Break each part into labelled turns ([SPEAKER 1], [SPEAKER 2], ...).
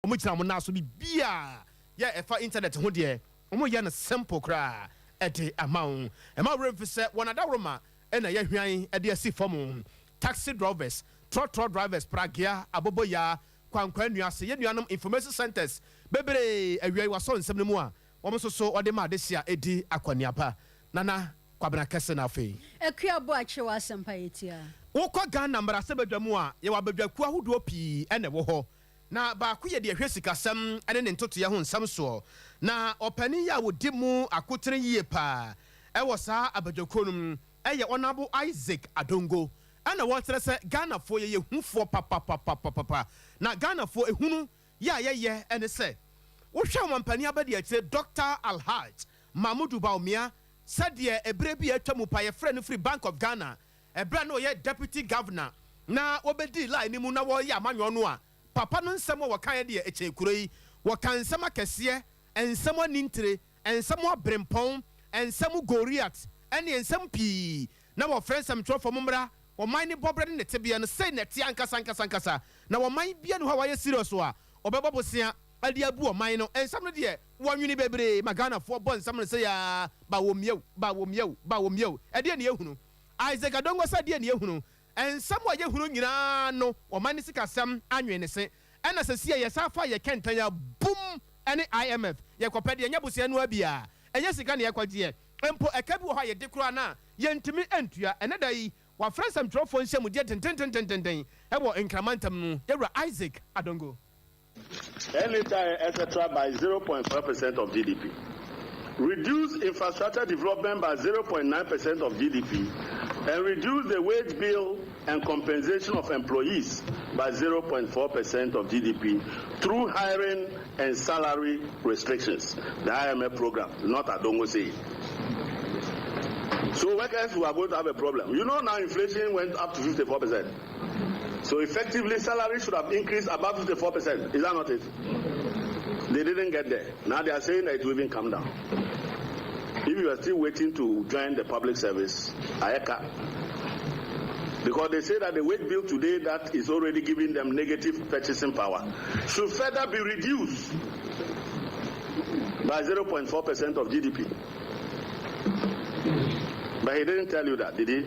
[SPEAKER 1] Wɔn gyina wɔn nan so biribiara yɛ ɛfa internet ho deɛ, wɔn yɛ no simple koraa ɛde ama wo. Ɛma wo werɛ mfi sɛ wɔn adaworoma na yɛahwan de asi fam. Taxi drɔvɛs, trɔtrɔ drivers, pragea, aboboyaa, kwankwa nnua ase, yɛn nuanom information centres bebree awia yi wɔasɔ nsɛm no mu a wɔn nso so wɔde ma adehye a ɛdi akɔneaba. Nana Kwabena Kɛse na afei.
[SPEAKER 2] Akua Boakye wɔ Asɛmpa Yɛtia.
[SPEAKER 1] Wokɔ Ghana mmarahyɛbadwa mu a, yɛwɔ abadwakuo ahodoɔ pii na ɛwɔ hɔ. Na baako yɛ deɛ ɛhwɛ sikasɛm ne ne ntotoeɛ ho nsɛm soɔ. Na ɔpanin yi a ɔdi mu akotene yie pa ara wɔ saa abadwakuo no mu yɛ Honourable Isaac Adongo. Ɛna wɔkyerɛ sɛ Ghanafoɔ yɛyɛ hufoɔ papapapapapa. Na Ghanafoɔ ehunu yɛ a yɛyɛ ne sɛ, wohwɛ ɔmampanin abadiakyire Dɔkta Alhaj Mahmudu Bawumia sɛdeɛ ɛberɛ bi a atwa mu pa yɛfrɛɛ no firi Bank of Ghana ɛberɛ a na ɔyɛ Deputy Governor na wɔbɛdii line no mu na wɔreyɛ amanyɔ no a, papa no nsɛm a wɔkaeɛ deɛ ɛkyɛn kuro yi. Wɔka nsɛm akɛseɛ, nsɛm anintire, nsɛm aberempɔn, nsɛm Goriat ɛne nsɛm pii na wɔfrɛ nsɛmtwerɛfoɔ mommra ɔman no bɔberɛ ne ne tebea no sei na ɛteɛ ankasa ankasa ankasa na ɔman biara nni hɔ a wayɛ serious a ɔbɛbɔ bosea de abu ɔman no nsɛm no deɛ wɔnwene bebree ma Ghanafoɔ bɔ nsɛm no sei aa ba wɔ miaw ba wɔ miaw ba wɔ miaw ɛdeɛn na yɛhunu Isaac Adongo sɛ ɛdeɛn na yɛhunu nsɛm a yɛhunu nyinaa no ɔman no sikasɛm anwene ne se ɛna sesie yɛsan fa yɛ kɛntɛn a bum ɛne IMF yɛkɔpɛ deɛ ɛnyɛ bosea no ara bi a ɛnyɛ sika na yɛkɔgyeɛ mpo ɛka bi wɔ hɔ a yɛde koraa no a yɛntumi ntua. Ɛnnɛ da yi, wɔafrɛ nsɛmtwerɛfoɔ nhyiamudeɛ dendendendenden wɔ Nkraman ntam no, Yɛwura Isaac Adongo.
[SPEAKER 3] NHI etc by 0.5% of GDP, reduce infrastructure development by 0.9% of GDP, and reduce the wage bill and compensation of employees by 0.4% of GDP through hiring and salary restrictions. The IMF program, not Adongo saying. So workers who are going to have a problem. You know now inflation went up to 54%. So effectively salary should have increased above 54%. Is that not it? They didn't get there. Now they are saying that it will even come down. If you are still waiting to join the public service, ayeka. Because they say that the wage bill today that is already giving them negative purchasing power should further be reduced by 0.4% of GDP. But he didn't tell you that, did he?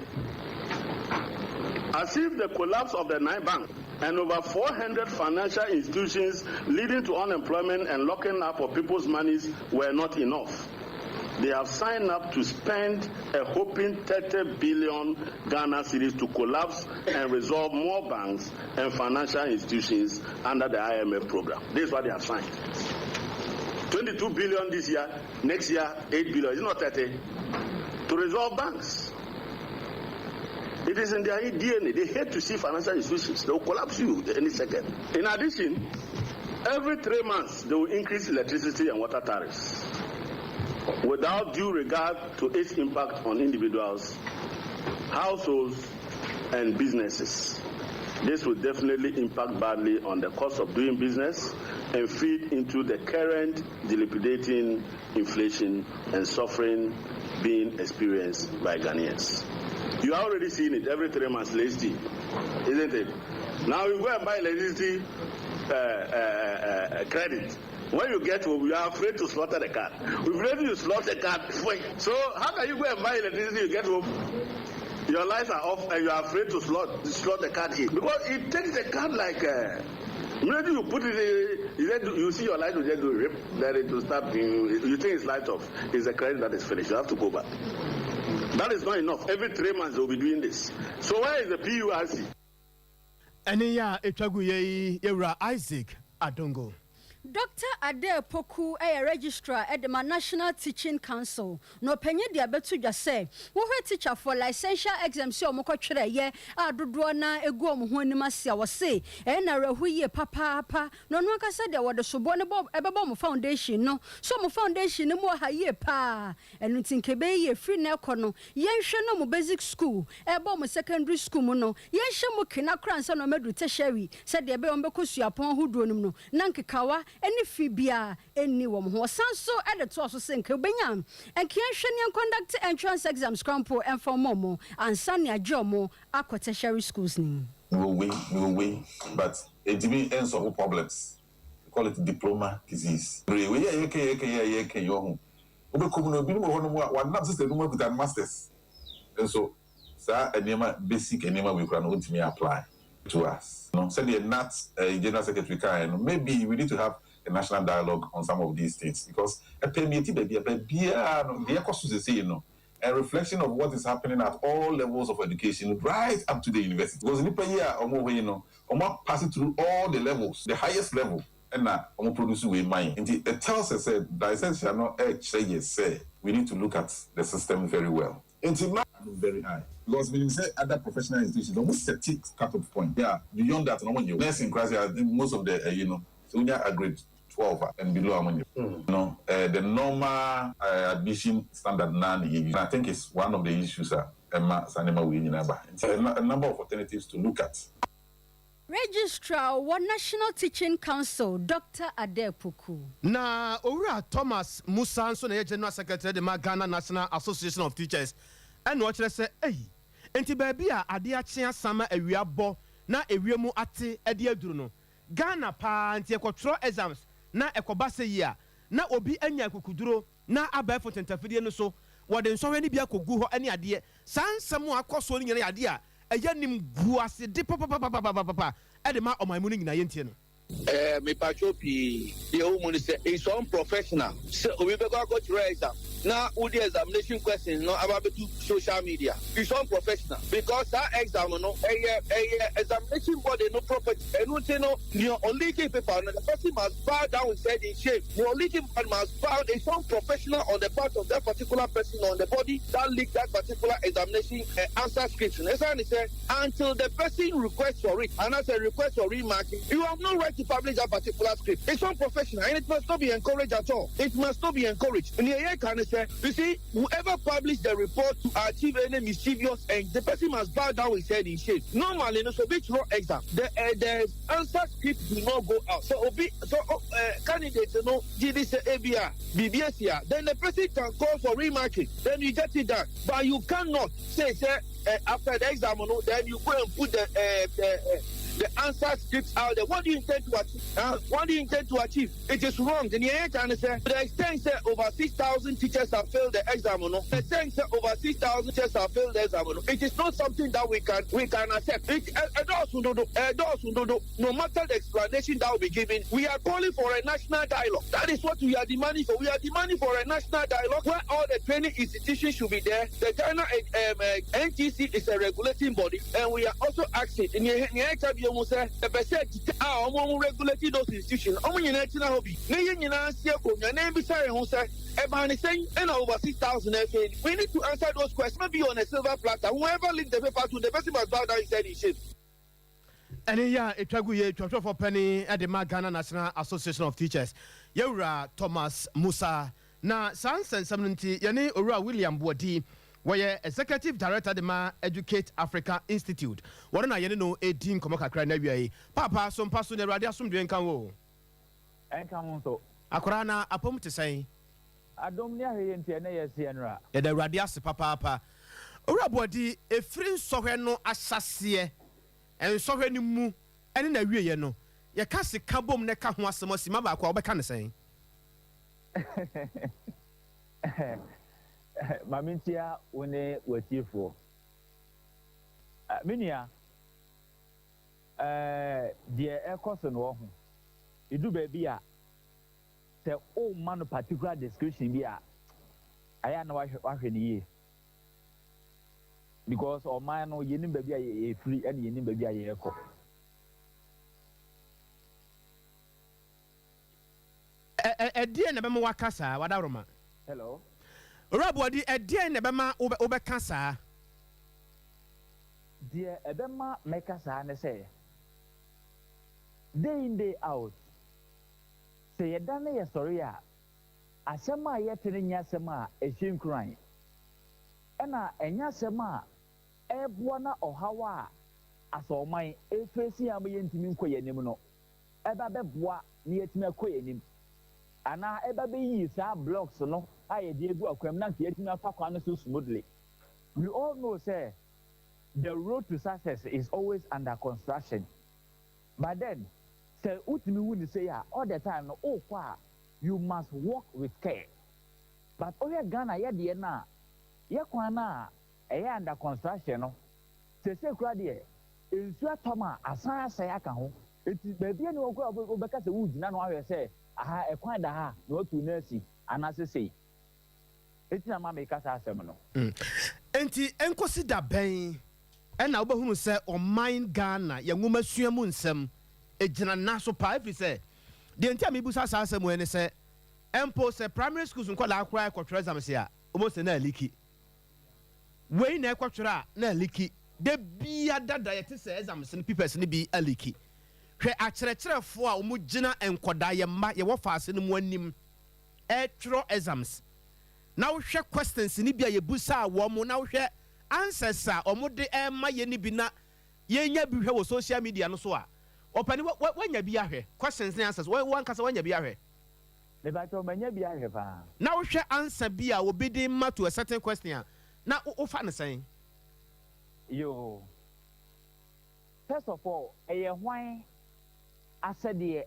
[SPEAKER 3] As if the collapse of the nine banks and over 400 financial institutions leading to unemployment and locking up of people's monies were not enough. They have signed up to spend a whopping 30 billion Ghana cedis to collapse and resolve more banks and financial institutions under the IMF program. This is what they have signed. 22 billion this year, next year 8 billion. It's not 30. To resolve banks. It is in their DNA. They hate to see financial institutions. They will collapse you any second. In addition, every three months, they will increase electricity and water tariffs without due regard to its impact on individuals, households, and businesses. This will definitely impact badly on the cost of doing business and feed into the current dilapidating inflation and suffering being experienced by Ghanaians. You are already seeing it every three months, electricity, isn't it? Now you go and buy electricity uh, uh, uh, credit. When you get home, you are afraid to slaughter the cat. We've ready to slaughter the cat. So how can you go and buy electricity? You get home, your lights are off, and you are afraid to slot slot the card in because it takes the card like. Maybe you put it in, you, then you see your light will just do rip, then it will start. You think it's light off. It's the credit that is finished. You have to go back. That is not enough. Every three months they will be doing this. So where is the PURC?
[SPEAKER 1] Ɛne yɛ a ɛtwa gu yɛ yi yɛwura Isaac Adongo.
[SPEAKER 2] Dɔkta Adair Poku yɛ Registrar de ma National Teaching Council, na ɔpanyin de abɛto dwa sɛ, wohwɛ tikyafoɔ licential exams a wɔkɔtwerɛeɛ a dodoɔ no ara gu wɔn ho anim ase a, wɔse ɛyɛ no awerɛho yie papaapa, na ɔno ankasa deɛ wɔde soboɔ no bɔ ɛbɛbɔ wɔn foundation no, sɛ wɔn foundation no mu ɔha yie pa ara, ɛno nti nka ɛbɛyɛ yie firi nnɛ rekɔ no yɛnhwɛ na wɔn basic school ɛrebɔ wɔn secondary school mu no yɛnhyɛ mu kena koraa ansa na wɔaduru tertiary sɛdeɛ ɛbɛyɛ wɔbɛkɔ suapɔn ahodoɔ no mu no na nkekawa ne fi biara nni wɔn ho. Ɔsan nso de toa so sɛ nka obenya a, nka yɛnhwɛ na yɛn conduct entrance exams koraa mpo mfa mma wɔn ansa na yɛagye wɔn akɔ tertiary schools no mu.
[SPEAKER 4] We will win, we will win, but ɛntumi nsolve problems. We call it diploma disease. Bebree wei a yɛka yi yɛka yi a yɛka yi ɔho. Wobɛkɔ mu no ebinom wɔ hɔnom a wɔanam system no mu akuta masters nso saa nneɛma basic nneɛma wei koraa no wɔntumi apply to us. No sɛdeɛ NAT eh, general secretary kaeɛ no, maybe we need to have a national dialogue on some of these things because ɛpɛ baabi a baabiara no deɛ ɛkɔ so sesei no, a reflection of what is happening at all levels of education right up to the university, because nipa yi a ɔmo wɔ yi no, ɔmo pass it through all the levels, the highest level, ɛna ɔmo produce wei man. Nti it tells us sɛ licensure no ɛkyerɛ yɛ sɛ we need to look at the system very well. Nti ma very high because we say other professional institutions ɔmo set it cut off point, yeah, beyond that na ɔmo nyɛ nursing class. Yeah, most of the so wonya a grade 12 and below, ɔmo nyɛ no the normal admission standard na na yɛ. I think it's one of the issues a ɛma saa nneɛma wei nyinaa ba. Nti a number of alternatives to look at.
[SPEAKER 2] Registrar wɔ National Teaching Council, Dr Ade Poku.
[SPEAKER 1] Na Owura Thomas Musa nso na ɛyɛ general secretary de ma Ghana National Association of Teachers, ɛna ɔkyerɛ sɛ ɛyi nti baabi a adeɛ akye asama, awia bɔ na ewiem ate ɛde aduru no Ghana paa, nti ɛkɔtwerɛ exams na ɛkɔba sɛ yi a na obi anya akukuduro na abɛɛfo tentafidie no so wɔde nsɔhwɛ no bi akɔgu hɔ ne adeɛ. Saa nsɛm a akɔ soɔ no nyinaa yɛ adeɛ a ɛyɛ nim gu ase de papapapapapa ɛde ma ɔman mu no nyinaa. Yɛntie no.
[SPEAKER 5] Mipatwo pii deɛ ɛwɔ mu no sɛ it's unprofessional sɛ obi bɛkɔ akɔtwerɛ exam na wode examination questions no aba bɛtu social media. It's unprofessional because saa exam no ɛyɛ examination body no property. Ɛno nti no, nea ɔleaking paper no, the person must bow down his head in shame. Nea ɔleaking paper must bow. It's unprofessional on the part of that particular person, on the body that leaked that particular examination answer script. Ɛsan sɛ until the person requests for it and as a request for remarking, you have no right to publish that particular script. It's unprofessional and it must not be encouraged at all. It must not be encouraged. Nea yɛ kan sɛ, you see, whoever publish the report to achieve any mischievous end, the person must bow down his head in shame. Normally no, so be through exam, the answer script do not go out. So obi so candidate no gidi sɛ ebia biribi esi a, then the person can call for remarking, then you get it done. But you cannot say after the exam no, then you go and put the answer scripts out there. What do you intend to achieve? Huh? What do you intend to achieve? It is wrong. The trying to say, the extent say over 6,000 teachers have failed the exam. No? The extent say over 6,000 teachers have failed the exam. No? It is not something that we can accept. It, no matter the explanation that will be given, we are calling for a national dialogue. That is what we are demanding for. We are demanding for a national dialogue where all the training institutions should be there. The Ghana NTC is a regulating body, and we are also asking in the mu sɛ ɛpɛ sɛ tete a ɔmo regulate those institutions, ɔmo nyinaa tena hɔ bi na yɛn nyinaa si akonnwa na ebisa yɛn ho sɛ ɛbaa ne sɛn ɛna over 6,000 ɛfɛ. We need to answer those questions, maybe on a silver platter. Whoever leak the paper to, the person must bow down his head in shame.
[SPEAKER 1] Ɛne yɛ a ɛtwa gu yɛ twatwafoɔ pani de ma Ghana National Association of Teachers, yɛwura Thomas Musa. Na saa nsɛnsɛm no nti, yɛne Owura William Boadi, wɔyɛ executive director de ma Educate Africa Institute, wɔno na yɛne no ɛdi nkɔmmɔ kakra no awia yi. Paapa so mpa so ne Awurade asomdwe nka wo.
[SPEAKER 6] Ɛnka ho nso.
[SPEAKER 1] Akoraa na apɔm te sɛn?
[SPEAKER 6] Adom ne ahwɛyɛ nti ɛnɛ yɛ seɛ no a.
[SPEAKER 1] Yɛda Awurade ase papaapa. Owura Boadi, ɛfiri nsɔhwɛ no ahyɛseɛ, nsɔhwɛ no mu ɛne na awieɛ no, yɛka sika bom na ɛka ho asɛm asima baako a, wobɛka ne sɛn?
[SPEAKER 6] Maame, ntia wo ne w'atiefoɔ. Me nua, deɛ ɛkɔ so no wɔ ho edu baabi a sɛ ɔmma no particular description bi a ayɛ a na wahwɛ no yie because ɔman no, yɛnim baabi a yɛfiri ɛne yɛnim baabi a yɛrekɔ.
[SPEAKER 1] Ɛdeɛn na ɛbɛma waka saa, wadaworoma?
[SPEAKER 6] Hello.
[SPEAKER 1] Owura Boadi, ɛdeɛn na ɛbɛma wobɛka saa?
[SPEAKER 6] Deɛ ɛbɛma mɛka saa ne sɛ day in, day out, sɛ yɛda ne yɛsɔre a, asɛm a yɛte no nyɛ asɛm a ɛhyɛ nkuran, ɛna ɛnyɛ asɛm a ɛboa na ɔhaw a asɔɔman efesi a yɛntumi nkɔ yɛn anim no ɛba bɛboa na yɛtumi akɔ yɛn anim, anaa ɛba bɛyi saa blocks no a yɛde egu akwam na nka yɛtumi afa kwan no so smoothly. We all know say the road to success is always under construction, but then Sɛ wotumi hu ne sei a, all the time no wokɔ a, you must walk with care. But wohwɛ Ghana yɛdeɛ no a, yɛ kwan no a ɛyɛ under construction no, seesei koraa deɛ nsuo atɔ ma asan asɛe aka ho. Nti baabi ani wɔ koraa wobɛka sɛ wogyina no ahwɛ sɛ aha ɛkwan da ha na watu no asi anaasɛ sei. Eti na ma meka saa asɛm no.
[SPEAKER 1] Nti nkosi da bɛn ɛna wobɛhunu sɛ ɔman Ghana yɛn nwoma sua mu nsɛm egyina nna so paa? Ɛfiri sɛ deɛ nti a mebusa saa asɛm wei ne sɛ, mpo sɛ primary schools nkɔdaa koraa ɛkɔtwerɛ exams a, wɔn sɛ na aleak wei na ɛkɔtwerɛ a na aleak. Da bia dada yɛte sɛ exams no papers no bi aleak. Hwɛ, akyerɛkyerɛfoɔ a wɔn gyina nkɔdaa, yɛn mma yɛwɔ faase no mu anim ɛtwerɛ exams, na wohwɛ questions ni bi a yɛbusa a wɔn, na wohwɛ answers a wɔn de ɛma yɛ ni bi, na yɛnya bi hwɛ wɔ social media no so a, ɔpɛni wanya bi ahwɛ questions ne answers, wɔn ankasa wanya bi ahwɛ?
[SPEAKER 6] Mebatɔ, manya bi ahwɛ paa.
[SPEAKER 1] Na wohwɛ answer bi a obi de ma to a certain question a, na wofa ne sɛn?
[SPEAKER 6] Yoo, first of all, ɛyɛ hwan asɛdeɛ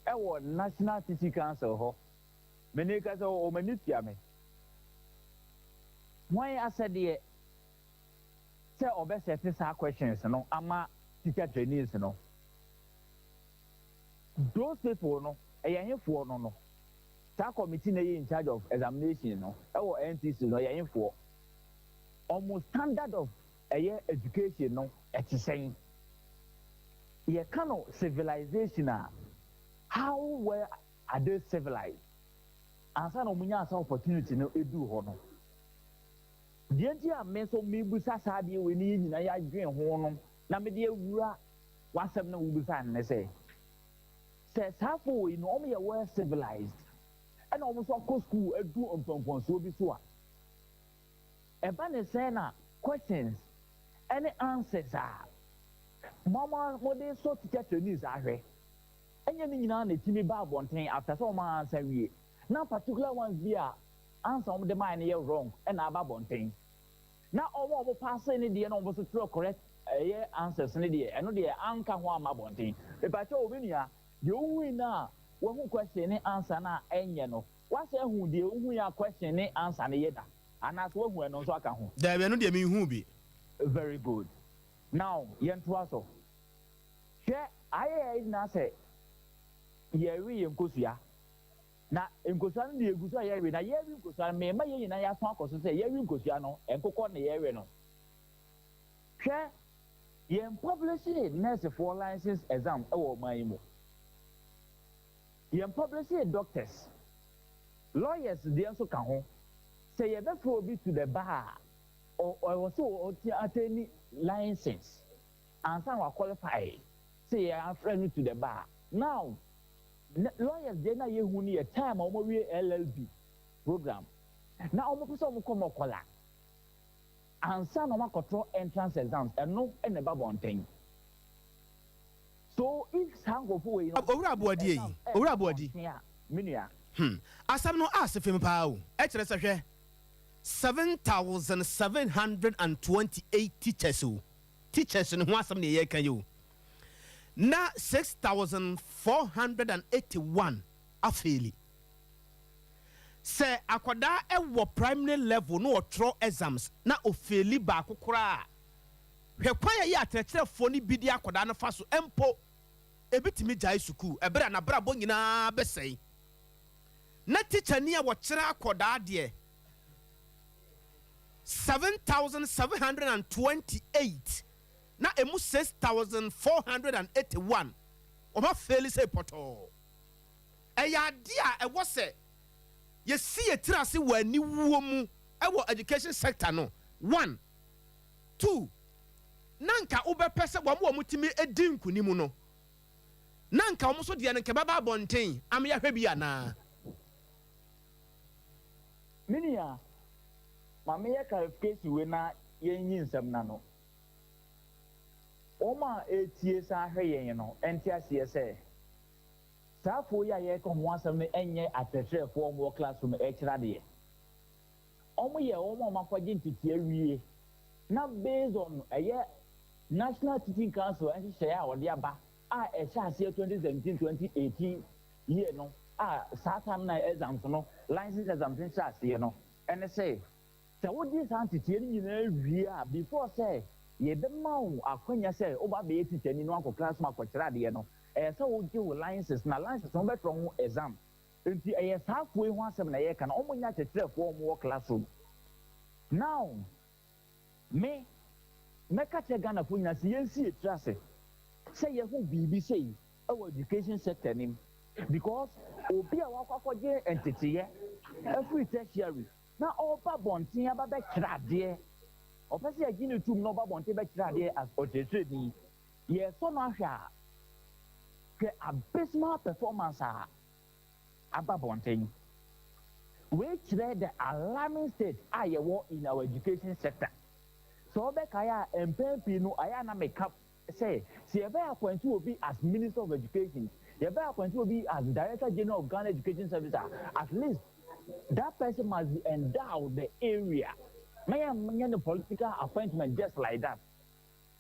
[SPEAKER 6] ɛwɔ National Teaching Council hɔ? Mene ka sɛ ɔmo ani tua me. Hwan asɛdeɛ sɛ ɔbɛsɛte saa questions no ama teacher trainees no? Those people no, ɛyɛ hefoɔ no? Saa committee na ɛyɛ in charge of examination no ɛwɔ NTC no, ɛyɛ hefoɔ? Ɔmo standard of ɛyɛ education no ɛte sɛn? Yɛka no civilization a, how well are they civilized ansa na ɔmo nya asa opportunity no edu hɔ no? Deɛ nti a me nso mebusa saa adeɛ wei ne yɛn nyinaa yɛadwen ho no na mede awura w'asɛm na wobusa no ne sɛ saa afo wei no, ɔmo yɛ well civilized ɛna ɔmo nso akɔ school adu mpɔmpɔnsoɔ bi so a, ɛba ne sɛn na questions ɛne answers a mo mode so teacher trainees ahwɛ, ɛnyɛ ne nyinaa na etimi ba abɔnten after sɛ ɔmo answer wie, na particular ones bi a answer ɔmo de maa no yɛ wrong ɛna aba abɔnten, na ɔmo a ɔmo pass ne deɛ na ɔmo nso twerɛ correct ɛyɛ answers ne deɛ, ɛno deɛ anka ho ama abɔnten? Mepakyɛ, obi nua deɛ ohui na wahu question ne answer na ɛnyɛ no, wasɛ ehu deɛ ohui a question ne answer ne yɛ da, anaasɛ wahu ɛno nso aka ho?
[SPEAKER 1] Daabi, ɛno deɛ menhu bi.
[SPEAKER 6] Very good. Now yɛntoa so. Hwɛ, ayɛ yɛ nyinaa sɛ yɛwe yɛn nkosua, na nkosua no deɛ egu so a yɛwe, na yɛwe nkosua no, mmarima yɛn nyinaa yɛaso akɔ so sɛ yɛwe nkosua no, nkokɔ na yɛwe no. Hwɛ, yɛn publish nursefoɔ license exam ɛwɔ ɔman yi mu, yɛn publish doctors, lawyers deɛ nso ka ho. Sɛ yɛbɛfrɛ obi to the bar a, ɔwɔ sɛ ɔti attain license ansa na waqualify sɛ yɛafrɛ no to the bar. Now lawyers deɛ na yɛhu no yɛ time a wɔawie LLB program na wɔn pɛ sɛ wɔn kɔ mɔkɔla ansa na wɔn akɔtɔ entrance exams, ɛno ɛna ɛba bɔnten. So if saa nkurɔfoɔ wɔ yi no.
[SPEAKER 1] Owura Aboadi yi, Owura Aboadi.
[SPEAKER 6] Me nua.
[SPEAKER 1] Asɛm no ase fam paa o. Ɛkyerɛ sɛ, hwɛ, 7,728 teachers o, teachers no ho asɛm na yɛyɛ yi o, na 6,481 afail. Sɛ akwadaa ɛwɔ primary level na ɔtwerɛ exams na ofail baako koraa, hwɛ kwan a yɛ akyerɛkyerɛfoɔ no bi de akwadaa no fa so. Mpo ebi tumi gyae sukuu ɛberɛ a n'abrabɔ nyinaa bɛsɛe. Na tikyani a wɔkyerɛ akwadaa deɛ, 7,728 na emu 6,481 wɔn afail sɛ pɔtɔɔ. Ɛyɛ adeɛ a ɛwɔ sɛ yɛsi yɛ tiri ase wɔ aniwuo mu ɛwɔ education sector no. One, two, na nka wobɛpɛ sɛ wɔn a wɔn tumi di nkunim no, na nka wɔn nso deɛ no nka bɛba abɔnten ama yɛahwɛ bi anaa?
[SPEAKER 6] Me nua, ma meyɛ clarification wei na yɛnyi nsɛm na no wɔn a etie san ahwɛ yɛn no nte aseɛ sɛ saa afoɔ yi a yɛreka ho asɛm no nyɛ akyerɛkyerɛfoɔ a wɔwɔ classroom ɛrekyerɛ adeɛ. Wɔn yɛ wɔn a wɔakɔgye ntete awie na based on ɛyɛ National Teaching Council nhyehyɛeɛ a wɔde aba. a ɛhyɛ aseɛ 2017 2018 year no a, saa time na exams no, license exams no hyɛ aseɛ no, ɛne sɛ wogye saa nteteɛ no nyinaa wie a, before sɛ yɛbɛma wo akwanya sɛ woba bɛyɛ teacher ni no, akɔ classroom akɔkyerɛ adeɛ no, ɛyɛ sɛ wogye wo license, na license no wobɛtwerɛ ho exam. Nti ɛyɛ saa afoɔ yi ho asɛm na yɛka na ɔmo nya akyerɛkyerɛfoɔ a ɔmo wɔ classroom. Now me mɛka kyerɛ Ghanafoɔ nyinaa sɛ yɛnsi etiri ase sɛ yɛho biribi sei ɛwɔ education sector nim, because obi a wakɔ akɔgye nteteyɛ afiri tertiary na ɔba bɔnten aba bɛkyerɛ adeɛ, ɔpɛ sɛ yɛgye ne tum na ɔba bɔnten bɛkyerɛ adeɛ as ɔkyerɛkyerɛni, yɛsɔ no ahwɛ a, hwɛ abysmal performance a aba bɔnten. Wei kyerɛ the alarming state a yɛwɔ in our education sector. Sɛ ɔbɛkaeɛ a, mpɛn pii no ayɛ a na meka sɛ yɛbɛyɛ appoint obi as Minister of Education, yɛbɛyɛ appoint obi as Director General of Ghana Education Service a, at least that person must be endowed the area. Mɛyɛ nyɛ no political appointment just like that.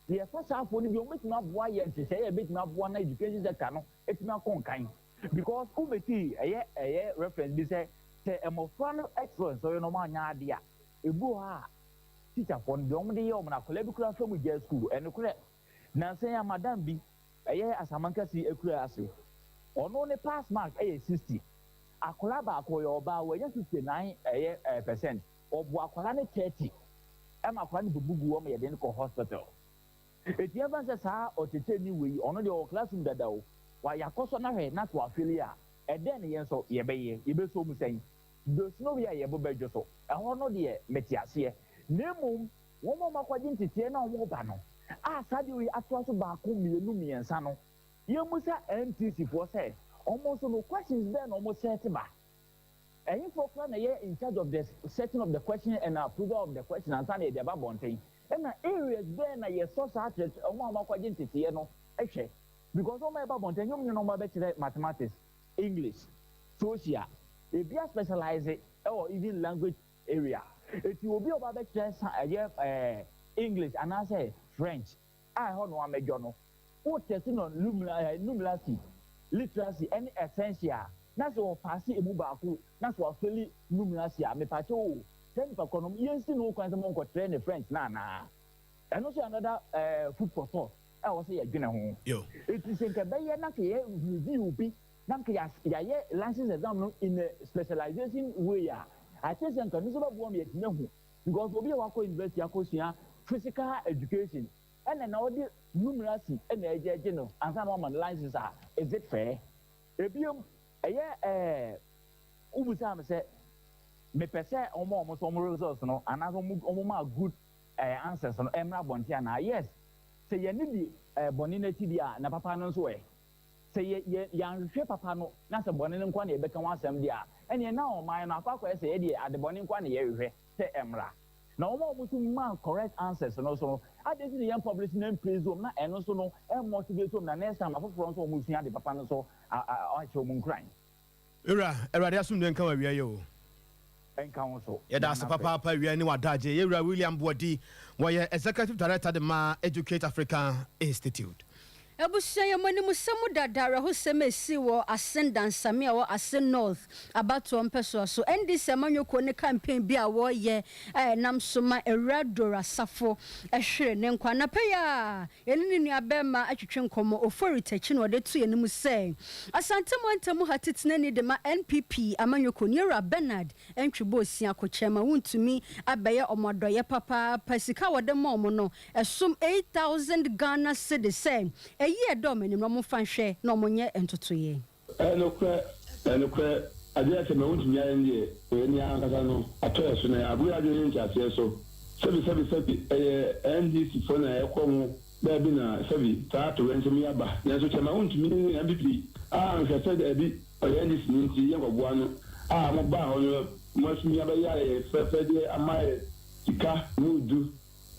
[SPEAKER 6] Yɛfa saa afɔ no bi, wɔn bɛtumi aboa yɛ nhyehyɛeɛ a bɛtumi aboa na education sector no ɛtumi akɔ nkan, because wobɛti ɛyɛ reference bi sɛ mmɔfra no ɛtwerɛ nsɔre no, ɔmo anya adeɛ a, ebu hɔ a, teacherfoɔ no deɛ ɔmo de yɛ ɔmo no, akwadaa bi kura fam gya school. Ɛnokorɛ, nansa yi a madam bi ɛyɛ Asamankasi ekura ase, ɔno ne pass mark ɛyɛ 60. Akwadaa baako yɛ ɔbaa, wɔnyɛ 69 ɛyɛ percent. Ɔbo akwadaa ne 30 ɛma akwadaa no bubu gu wɔn, yɛde no kɔ hospital. Eti ɛfa sɛ saa ɔtete ni wei, ɔno deɛ ɔwɔ classroom dada o, wayɛ akɔsɔ n'ahwɛ na so afail a, ɛdɛn ne yɛn nso yɛbɛyɛ? Yɛbɛsɔ mu sɛn dosino wi a yɛbɔ bɛdwo so ɛhɔ no deɛ, mete aseɛ. Na mmom wɔn a wɔn akɔgye nteteɛ na wɔn ba no a, saa deɛ wei atoa so baako, mmienu, mmiɛnsa no, yɛn mu sɛ NTC foɔ sɛ wɔn nso no, questions bɛɛ na wɔn set ba? Ɛyinfoɔ kora na yɛ in charge of the setting of the question and approval of the question ansa na yɛde aba bɔnten? Ɛna areas bɛɛ na yɛsɔ saa kyerɛ wɔn a wɔn akɔgye nteteɛ no ɛhwɛ? Because wɔn a ɛba bɔnten nyɛ wɔn nyinaa wɔn abɛkyerɛ mathematics, English, social. Ebi a specialize ɛwɔ even language area. Eti obi a ɔba abɛkyerɛ sa ɛyɛ English anaasɛ French a, ɛhɔ no amɛdwɔ no, o test no numeracy, literacy ɛne essential, na sɛ ɔpass emu baako na sɛ wafail numeracy a, mepakyɛ o, sɛ nipa kɔ no, yɛnsi no kwan sɛ mo nkɔkyerɛ ne French na anaa? Ɛno nso yɛ another food for thought a wɔsɛ yɛdwene ho. Eti sɛ nka bɛyɛ na nka yɛ review bi na nka yɛayɛ license exam no in a specialization way a, akyerɛ sɛ nka no nso bɛboa mu yɛtumi ahu, because obi a wakɔ university akɔsua physical education ɛna na ɔde numeracy ɛna ɛgye no ansa na wama no license a, is it fair? Ebiem ɛyɛ ubusa mi sɛ mepɛ sɛ ɔmo a ɔmo so ɔmo results no anaasɛ ɔmo maa good answers no ɛmra abɔnten anaa? Yes, sɛ yɛne di bɔnne n'akyi di a, na papa no nso ɛ sɛ yɛ yɛ yɛanhwehwɛ papa no na sɛ bɔnne no nkwa na yɛbɛka ho asɛm deɛ a, ɛneɛ na ɔman no akɔ akɔyɛ sɛ yɛdeɛ ade bɔnne nkwa na yɛhwehwɛ sɛ ɛmra. Na wɔn a wɔn nso maa correct answers no so no, adi nti na yɛn publish na praise wɔn, na ɛno nso no ɛmotivate wɔn, na next time afoforɔ nso wɔn sua ade papa no so ahyɛ wɔn nkuran.
[SPEAKER 1] Ewura, Awurade asomdwe nka wa awia yi o.
[SPEAKER 6] Ɛnka ho so.
[SPEAKER 1] Yɛda ase papaapa awia ne wadagye. Yɛwura William Boadi, wɔyɛ Executive Director de ma Educate Africa Institute.
[SPEAKER 2] Abusua, yɛ mo animsɛm dada, awerɛhosɛm a ɛsi wɔ Assin Dansame a wɔ Assin North abatoɔ mpɛsoa so, NDC amanyɔkuo ne campaign bi a wɔreyɛ a ɛnam so ma Awura Dora Safo ɛhwere ne nkwa. Anapa yi a yɛne ne nua bɛrima atwitwe nkɔmmɔ, Ofori Takyi, na ɔde to yɛn mu sɛ Asante mantam ha titenani de ma NPP amanyɔkuo ne Ewura Bernard Ntwebɔ Osia Kokyɛma wontumi abɛyɛ ɔmo adɔyɛ papaapa. Sika a wɔde ma ɔmo no ɛsom 8,000 Ghana cedis sɛ ɛyi ɛdɔ ɔmo anim na ɔmo fa nhwɛ na ɔmo nyɛ ntotoyɛ.
[SPEAKER 7] Ɛnokorɛ, ɛnokorɛ, adeɛ sɛ ma wontumi ayɛ no deɛ, ɛyɛ ni ankasa no atɔ yɛ so na agorɔ adwene ne nkyɛaseɛ so. Sɛbi, sɛbi, sɛbi, ɛyɛ NDC foɔ na ɛkɔ ho baabi na sɛbi saa ato wɛnkyɛm yi aba, nanso kyɛ ma wontumi ne NPP a nhwɛ sɛ daabi, ɔyɛ NDC ne nti yɛnkɔboa no a, mobaa hɔ no, moasumi abɛyɛ ayɛ fɛfɛ deɛ ama yɛ sika mu du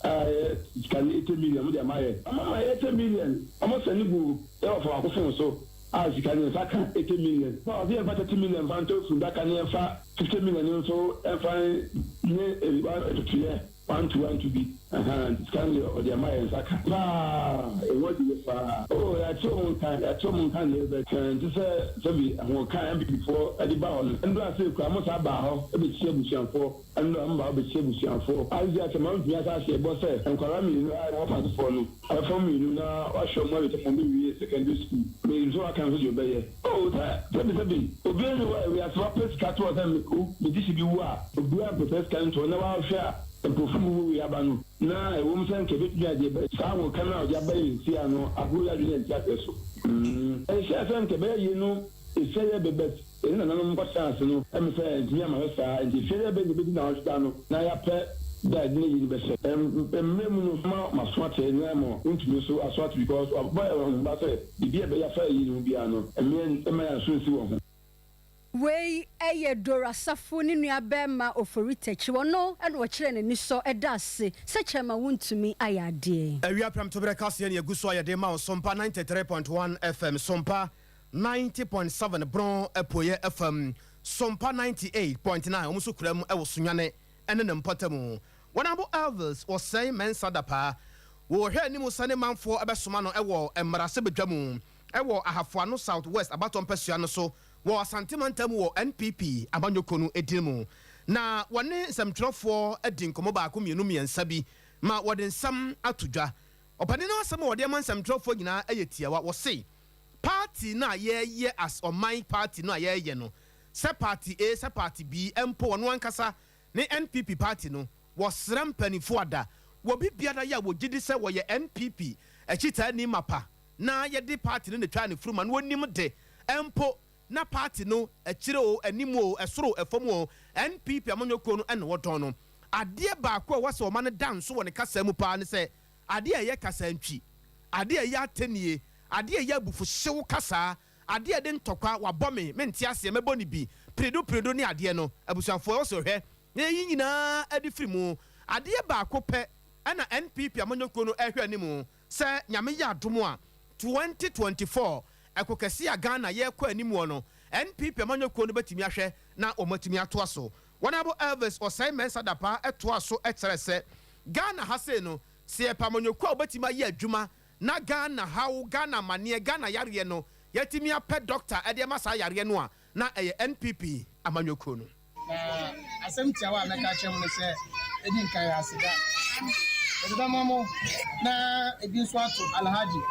[SPEAKER 7] a ɛyɛ sika no 80 million. Mo de ama yɛ, ɔmo ama yɛ 80 million. Ɔmo sɛ ne gu yɛ wɔ faako fon so a, sika ne nsa ka 80 million. Ɔsɛ yɛn fa 30 million fa ntɔ fundaka ne yɛn fa 50 million nso ɛfa nye ebiba ɛtutuɛ. Wantu wantu bi ahaa nti sika no deɛ ɔde ama yɛn nsa ka paa ɛho adwuma paa oh yɛate wɔn nka yɛate wɔn nka deɛ but ɛnte sɛ sɛbi ahoɔka a NPP foɔ de ba hɔ no ɛndura sei koraa mo saa baa hɔ bɛkyia abusuafoɔ ɛndura mo baa hɔ bɛkyia abusuafoɔ a sisi asɛm a wontumi asa ahyɛ bɔ sɛ nkwadaa mmienu a wɔfa asefoɔ no abɛfa mmienu na wahwɛ wɔn awie sɛ wɔn bɛwie secondary school menim sɛ waka nso deɛ ɔbɛyɛ oh sɛ sɛbi sɛbi obiara nni hɔ a wiase wapɛ sika to hɔ sɛ me wo me gyesi bi wu a obiara mpɛ saa sika no to hɔ na wahwɛ a nkurɔfo mu wuwui aba no na ɛwom sɛ nka ebetumi agye bɛ saa ahoɔka no a ɔde aba yɛn nsia no ahorow yi adwene yɛn nteaseɛ so. Ɛnhyɛɛ sɛ nka ɛbɛyɛ yie no efie yɛ bɛ but yɛne nananom kɔtraa ase no ɛme sɛ ɛntumi amma hɔ saa nti efie yɛ bɛ na ebedi naawɔtwe da no na yɛapɛ da a yɛde n'ayi no bɛhyɛ mmerɛ mu no ma maso ate na ma wontumi nso aso ate because wabɔ yɛn ho ba sɛ biribi a ɛbɛyɛ afa ayi no ho biara no mmea mma yɛn aso nsi wɔn ho.
[SPEAKER 2] Wei yɛ Dora Safo ne nua barima Ofori Takyi. Ɔno na ɔkyerɛɛ n'anisɔ da ase sɛ Chairman Wontumi ayɛ adeɛ.
[SPEAKER 1] Awia prɛmtoberɛ kaseɛ ne ɛgu so a yɛde ma wo Sompa 93.1 FM, Sompa 90.7 Brong Apueɛ FM, Sompa 98.9 wɔn nso kura mu wɔ Sunyani ne ne mpɔtamu. Wɔn abo Elvis Osei Mensah Dapaah wɔ hwɛ anim sɛ ne manfoɔ bɛsoma no wɔ mmarahyɛbadwa mu wɔ Ahafo Ano South West abatoɔ mpasua no so wɔ Asante mantam wɔ NPP amanyɔkuo no din mu. Na wɔne nsɛmtwerɛfoɔ adi nkɔmmɔ baako mmienu mmiɛnsa bi ma wɔde nsɛm ato dwa. Ɔpanin no asɛm a wɔde ama nsɛmtwerɛfoɔ nyinaa yɛ tiawa. Wɔse party no a yɛreyɛ as ɔman party no a yɛreyɛ no sɛ party A sɛ party B mpo ɔno ankasa ne NPP party no wɔsrɛ mpanimfoɔ ada wɔ bibiara yɛ a wɔgye di sɛ wɔyɛ NPP akyitaani mapa na yɛde party no na twaa ne furuma no wɔnim de mpo na party no akyire o anim o ɛsoro ɛfam o NPP amanyɔkuo no ɛna wɔdɔn no. Adeɛ baako a wɔsɛ ɔma no da nso wɔ ne kasa mu paa ne sɛ adeɛ a ɛyɛ kasa ntwi, adeɛ a ɛyɛ atɛnie, adeɛ a ɛyɛ abufuhyew kasa, adeɛ a ɛde ntɔkwa wabɔ me mente aseɛ mɛbɔ ne bi piredo piredo ne adeɛ no abusuafoɔ ɛwɔ sɛ ɔhwɛ na yɛyi nyinaa adi firi mu. Adeɛ baako pɛ ɛna NPP amanyɔkuo no ɛhwɛ anim sɛ Nyame yɛ adom a 2024 ɛko kɛse a Ghana yɛrekɔ anim wɔ no NPP amanyɔkuo no bɛtumi ahwɛ na wɔn atumi atoa so. Wɔn abo Elvis Osei Mensah Dapaah ɛtoa so ɛkyerɛ sɛ Ghana ha sei no sɛ yɛpɛ amanyɔkuo a wɔbɛtumi ayɛ adwuma na Ghana haw, Ghana amanneɛ, Ghana yareɛ no yɛtumi apɛ doctor ɛde ama saa yareɛ no a na ɛyɛ NPP amanyɔkuo no.
[SPEAKER 8] Na asɛm tiawa a mɛka kyerɛ mu no sɛ ɛdi nkan yɛ aseda yɛde bɛma mo na ebi nso ato Alhaji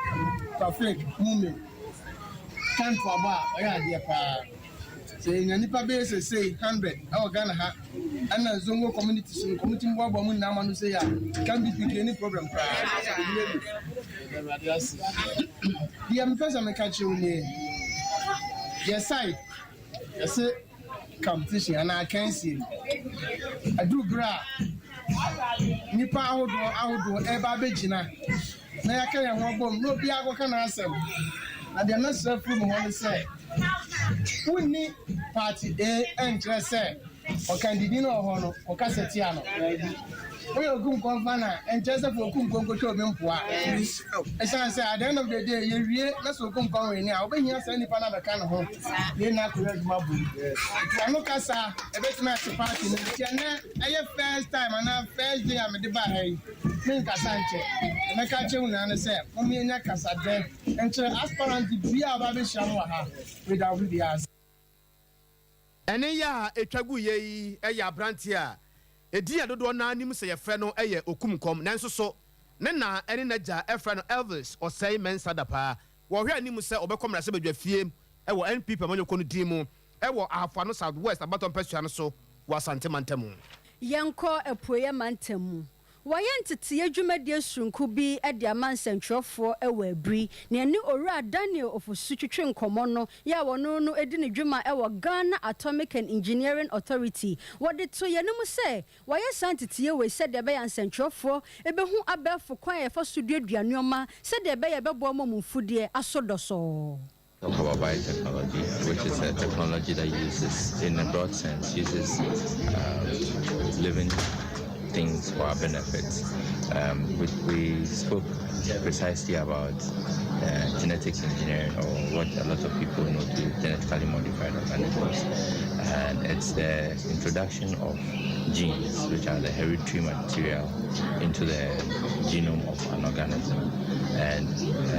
[SPEAKER 8] Taofik Mumin Kantoabɔ a ɔyɛ adeɛ paa sɛ yɛnya nipa bɛyɛ sesei 100 ɛwɔ Ghana ha ɛna Zongo community so no community mu boaboa mu nyinaa ma no sɛ yɛ a kan bi pii ni problem koraa. Awurade ase deɛ mepɛ sɛ meka kyerɛ wo nie, yɛ side yɛse competition anaa akansie aduru berɛ a nipa ahodoɔ ahodoɔ ɛreba abɛgyina na yɛaka yɛn ho abom na obiara akɔka n'asɛm. Na deɛ mɛsrɛ firi mu hɔ ne sɛ wonni party A ɛnkyerɛ sɛ ɔkandidi no wɔ hɔ no kɔkasa tia no. Woyɛ Okumkɔn fan a ɛnkyerɛ sɛ fa Okumkɔn nkɔtwa obi mpoa, ɛsiane sɛ at the end of the day yɛwie na sɛ Okumkɔn wei ni a wobɛhia saa nnipa no abɛka ne ho yɛn na akɔyɛ adwuma bom. Nti ɔno kasa ɛbɛtumi ate party no. Nti ɛnɛ ɛyɛ first time anaa first day a mede baa ha yi, menkasa nkyɛ. Mɛka kyerɛ wo nyinaa ne sɛ mom yɛnya kasadɛ nkyerɛ aspirant bia a ɔba bɛhyia mo wɔ ha. Meda wo biara ase.
[SPEAKER 1] Ɛne yɛ a ɛtwa gu yɛ yi yɛ aberanteɛ a ɛdin a dodoɔ naa nim sɛ yɛfrɛ no yɛ Okumkɔm, nanso so ne na ne n'agya frɛ no Elvis Osei Mensah Dapaah. Wɔhwɛ anim sɛ ɔbɛkɔ mmarahyɛbadwa fie wɔ NPP amanyɔkuo no din mu wɔ Ahafo Ano South West abatoɔ mpasua no so wɔ Asante mantam.
[SPEAKER 2] Yɛnkɔ Apueeɛ mantam mu. Wɔayɛ nteteeɛ dwumadie soronko bi de ama nsɛntwerɛfoɔ wɔ Aburi. Na ɛne Owura Daniel Ofosu twetwe nkɔmmɔ no yɛ a wɔno no di ne dwuma wɔ Ghana Atomic and Engineering Authority. Wɔde to yɛn anim sɛ wɔayɛ saa nteteeɛ wei sɛdeɛ ɛbɛyɛ a nsɛntwerɛfoɔ bɛhu abɛɛfo kwan a yɛfa so duadua nneɛma sɛdeɛ ɛbɛyɛ a ɛbɛboa ma wɔn mfudeɛ aso dɔsɔɔ.
[SPEAKER 9] Talk about biotechnology, which is a technology that uses, in a broad sense, uses living things for our benefit. Um, we, we spoke precisely about uh, genetic engineering, or what a lot of people know to genetically modified organisms. And it's the introduction of genes, which are the hereditary material, into the genome of an organism. And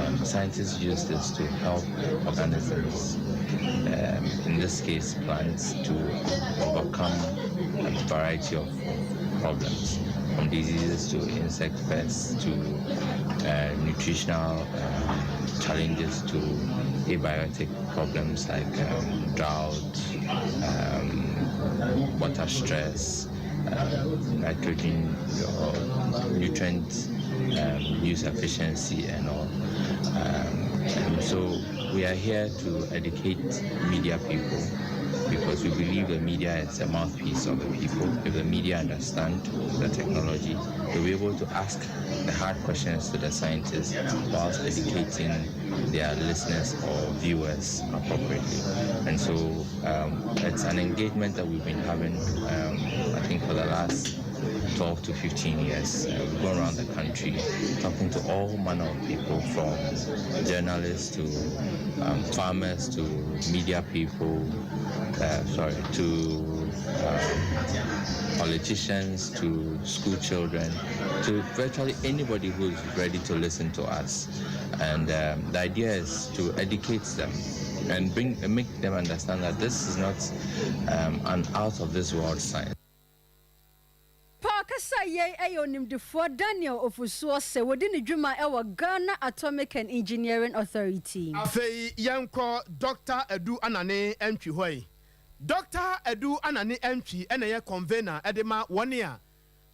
[SPEAKER 9] um, scientists use this to help organisms, um, in this case plants, to overcome a variety of problems, from diseases to insect pests to nutritional challenges to abiotic problems like drought, water stress, nitrogen or nutrient use efficiency and all. And so we are here to educate media people because we believe the media is a mouthpiece of the people. If the media understand the technology, they'll be able to ask the hard questions to the scientists whilst educating their listeners or viewers appropriately. And so it's an engagement that we've been having, I think, for the last 12 to 15 years. We've gone around the country talking to all manner of people, from journalists to farmers to media people, sorry, to politicians, to school children, to virtually anybody who's ready to listen to us. And the idea is to educate them and bring make them understand that this is not an out of this world science.
[SPEAKER 2] Pa kasa yei ɛyɛ onimdifoɔ Daniel Ofosuo sɛ wɔdi ne dwuma ɛwɔ Ghana Atomic and Engineering Authority.
[SPEAKER 1] Afei yɛnkɔ Dr Adu Anane Antwi hɔ yi. Dr Adu Anane Antwi ɛna yɛ convener ɛde ma wɔne a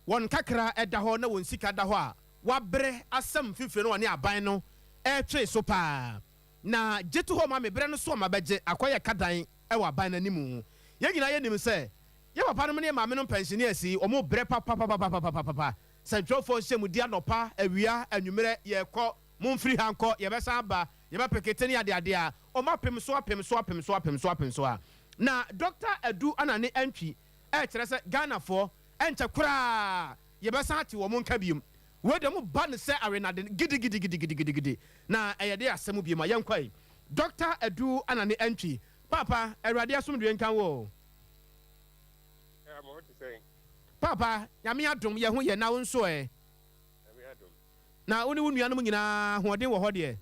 [SPEAKER 1] wɔn kakra ɛda hɔ na wɔn sika da hɔ a wabrɛ asɛm fifiri no wɔne aban no ɛretwe so paa na gye to hɔ ma mebrɛ no so a ma bɛgye akɔyɛ kadan ɛwɔ aban n'anim. Yɛn nyinaa yɛnim sɛ yɛ papa nom ne yɛ maame no pensioners yi, wɔn brɛ papapapapapapa. Sɛntwerɛfoɔ nhyɛ mu di anɔpa, awia, anwummerɛ, yɛkɔ momfiri ha nkɔ, yɛbɛsan aba, yɛbɛpekete ne adeade a ɔmo apem so, apem so, apem so, apem so, apem so a na Dr Adu Anane Antwi ɛkyerɛ sɛ Ghanafoɔ ɛnkyɛ koraa yɛbɛsan ate wɔn nka biom. Wei deɛ mo ba ne sɛ awenade gidigidigidigidigidi na ɛyɛ de asɛm biom a yɛnkɔ yi. Dr Adu Anane Antwi, papa, Awurade asomdwe nka wo. Papa, Nyame adom, yɛ ho yɛ. Na wo nso ɛ? Na wo ne wo nuanom nyinaa ahoɔden wɔ hɔ deɛ?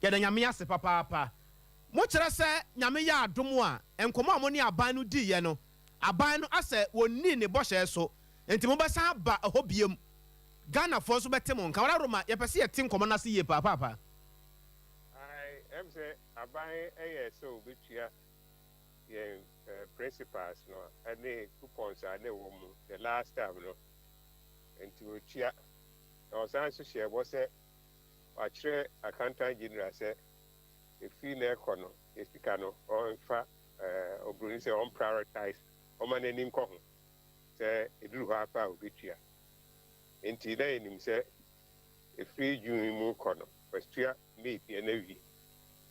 [SPEAKER 1] Yɛda Nyame ase papaapa. Mokyerɛ sɛ Nyame yɛ adom a, nkɔmmɔ a mo ne aban no diiɛ no, aban no asɛ wɔnni ne bɔhyɛ so, nti mobɛsan aba ɛhɔ biom. Ghanafoɔ nso bɛte mo nka. Wɔn aroma yɛpɛ sɛ yɛte nkɔmmɔ no ase yie paapaapa.
[SPEAKER 10] Ɛm sɛ aban ɛyɛ sɛ obetua yɛn principals no ɛne coupons a ne wɔ mu the last time no, nti otua. Na ɔsan nso hyɛ bɔ sɛ wakyerɛ Accountant General sɛ efi na ɛkɔ no esika no ɔnfa oburoni sɛ ɔn prioritize, ɔma n'ani nkɔ ho sɛ eduru hɔ apa a obetua. Nti na yɛnim sɛ efiri June mu kɔ no, wɔatua May deɛ no awie,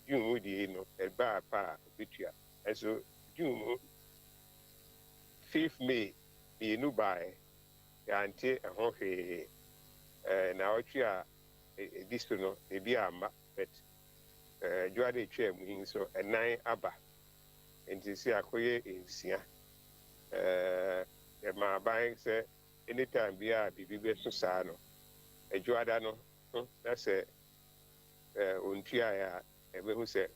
[SPEAKER 10] June mu deɛ no ɛbaa apa a obetua. Ɛnso June mu 5 May 2 baeɛ, yɛante ɛho hwee. Na ɔtwe a ɛdi so no ebi amma, but dwoada etwa mu yi nso ɛnan aba, nti si akɔyɛ 6. Yɛma aban sɛ anytime biara biribi bɛso saa no, adwoada no na sɛ ontuaeɛ a, ɛbɛhu sɛ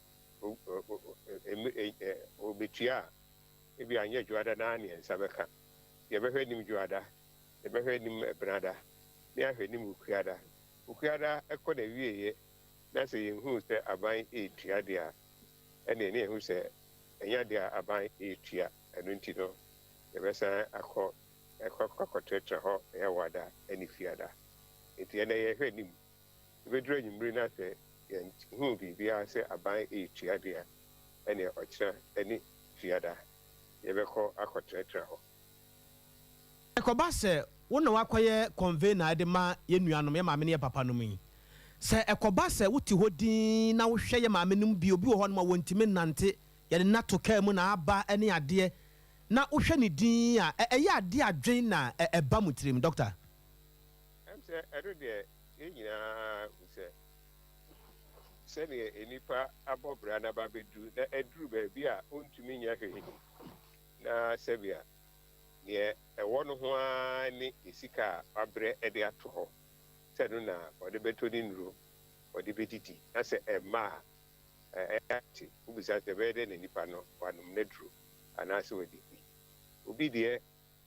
[SPEAKER 10] obetua a, ebi anyɛ dwoada naa ne nsa bɛka. Yɛbɛhwɛ anim dwoada, yɛbɛhwɛ anim ɛbenada, ne ahwɛ anim Okuada. Okuada ɛkɔ na wieɛ na sɛ yɛnhu sɛ aban etua deɛ a, ɛne ɛne yɛhu sɛ ɛnya deɛ a aban etua. Ɛno nti no yɛbɛsan akɔ ɛkɔ akɔtɛtɛ hɔ ɛyɛ wada ɛne fiada. Nti ɛnɛ yɛhwɛ anim ebɛduru anwummere na sɛ yɛnhu biribiara sɛ aban etua deɛ a, ɛne ɔkyerɛ ɛne fiada yɛbɛkɔ akɔtɛtɛ hɔ.
[SPEAKER 1] Ɛkɔba sɛ wo na wakɔyɛ convener de ma yɛ nuanom, yɛ maame ne yɛ papa nom yi, sɛ ɛkɔba sɛ wote hɔ din na wohwɛ yɛ maame nom bi, obi wɔ hɔ nom a wɔntumi nante, yɛde nato kaa mu na aba ne adeɛ. na wohwɛ ne din a, ɛyɛ adeɛ adwen na ɛba mo tirim, Dɔkta?
[SPEAKER 10] Ɛm sɛ ɛno deɛ yɛn nyinaa hu sɛ sɛdeɛ nnipa abɔ bra no aba abɛduru na aduru baabi a ɔntumi nyɛ hwee na sɛbea neɛ ɛwɔ no ho ara ne ne sika a wabrɛ de ato hɔ sɛ ɛno na ɔde bɛtɔ ne nnuro, ɔde bɛdidi na sɛ ɛmma a ɛyɛ ate. Wobisa sɛ ɛbɛyɛ dɛn na nipa no wanom n'aduro anaasɛ wadidi. Obi deɛ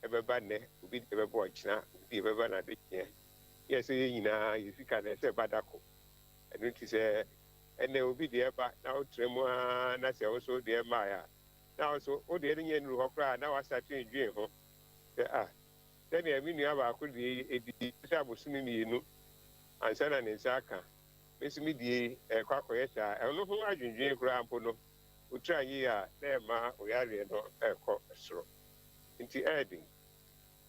[SPEAKER 10] ɛbɛba nnɛ, obi deɛ ɛbɛba ɔkyena, obi deɛ ɛbɛba n'adekyeɛ. Yɛ sɛ yɛn nyinaa yɛn sika no ɛsɛ ɛba da ko. Ɛno nti sɛ ɛnnɛ obi deɛ ba na wotra mu ara na sɛ wo nso wo deɛ mmaeɛ a, na wo nso wo deɛ no nyɛ nnuru hɔ koraa na woasate redwen ho sɛ ah, sɛdeɛ me nua baako deɛ yi ɛdii sɛ abosome mmienu ansa na ne nsa aka, me nso me deɛ yi ɛrekɔ akɔyɛ saa. Ɛno ho adwendwen koraa mpo no, wo tiri anyɛ yie a na ɛma wo yareɛ no rekɔ soro. Nti ɛyɛ den.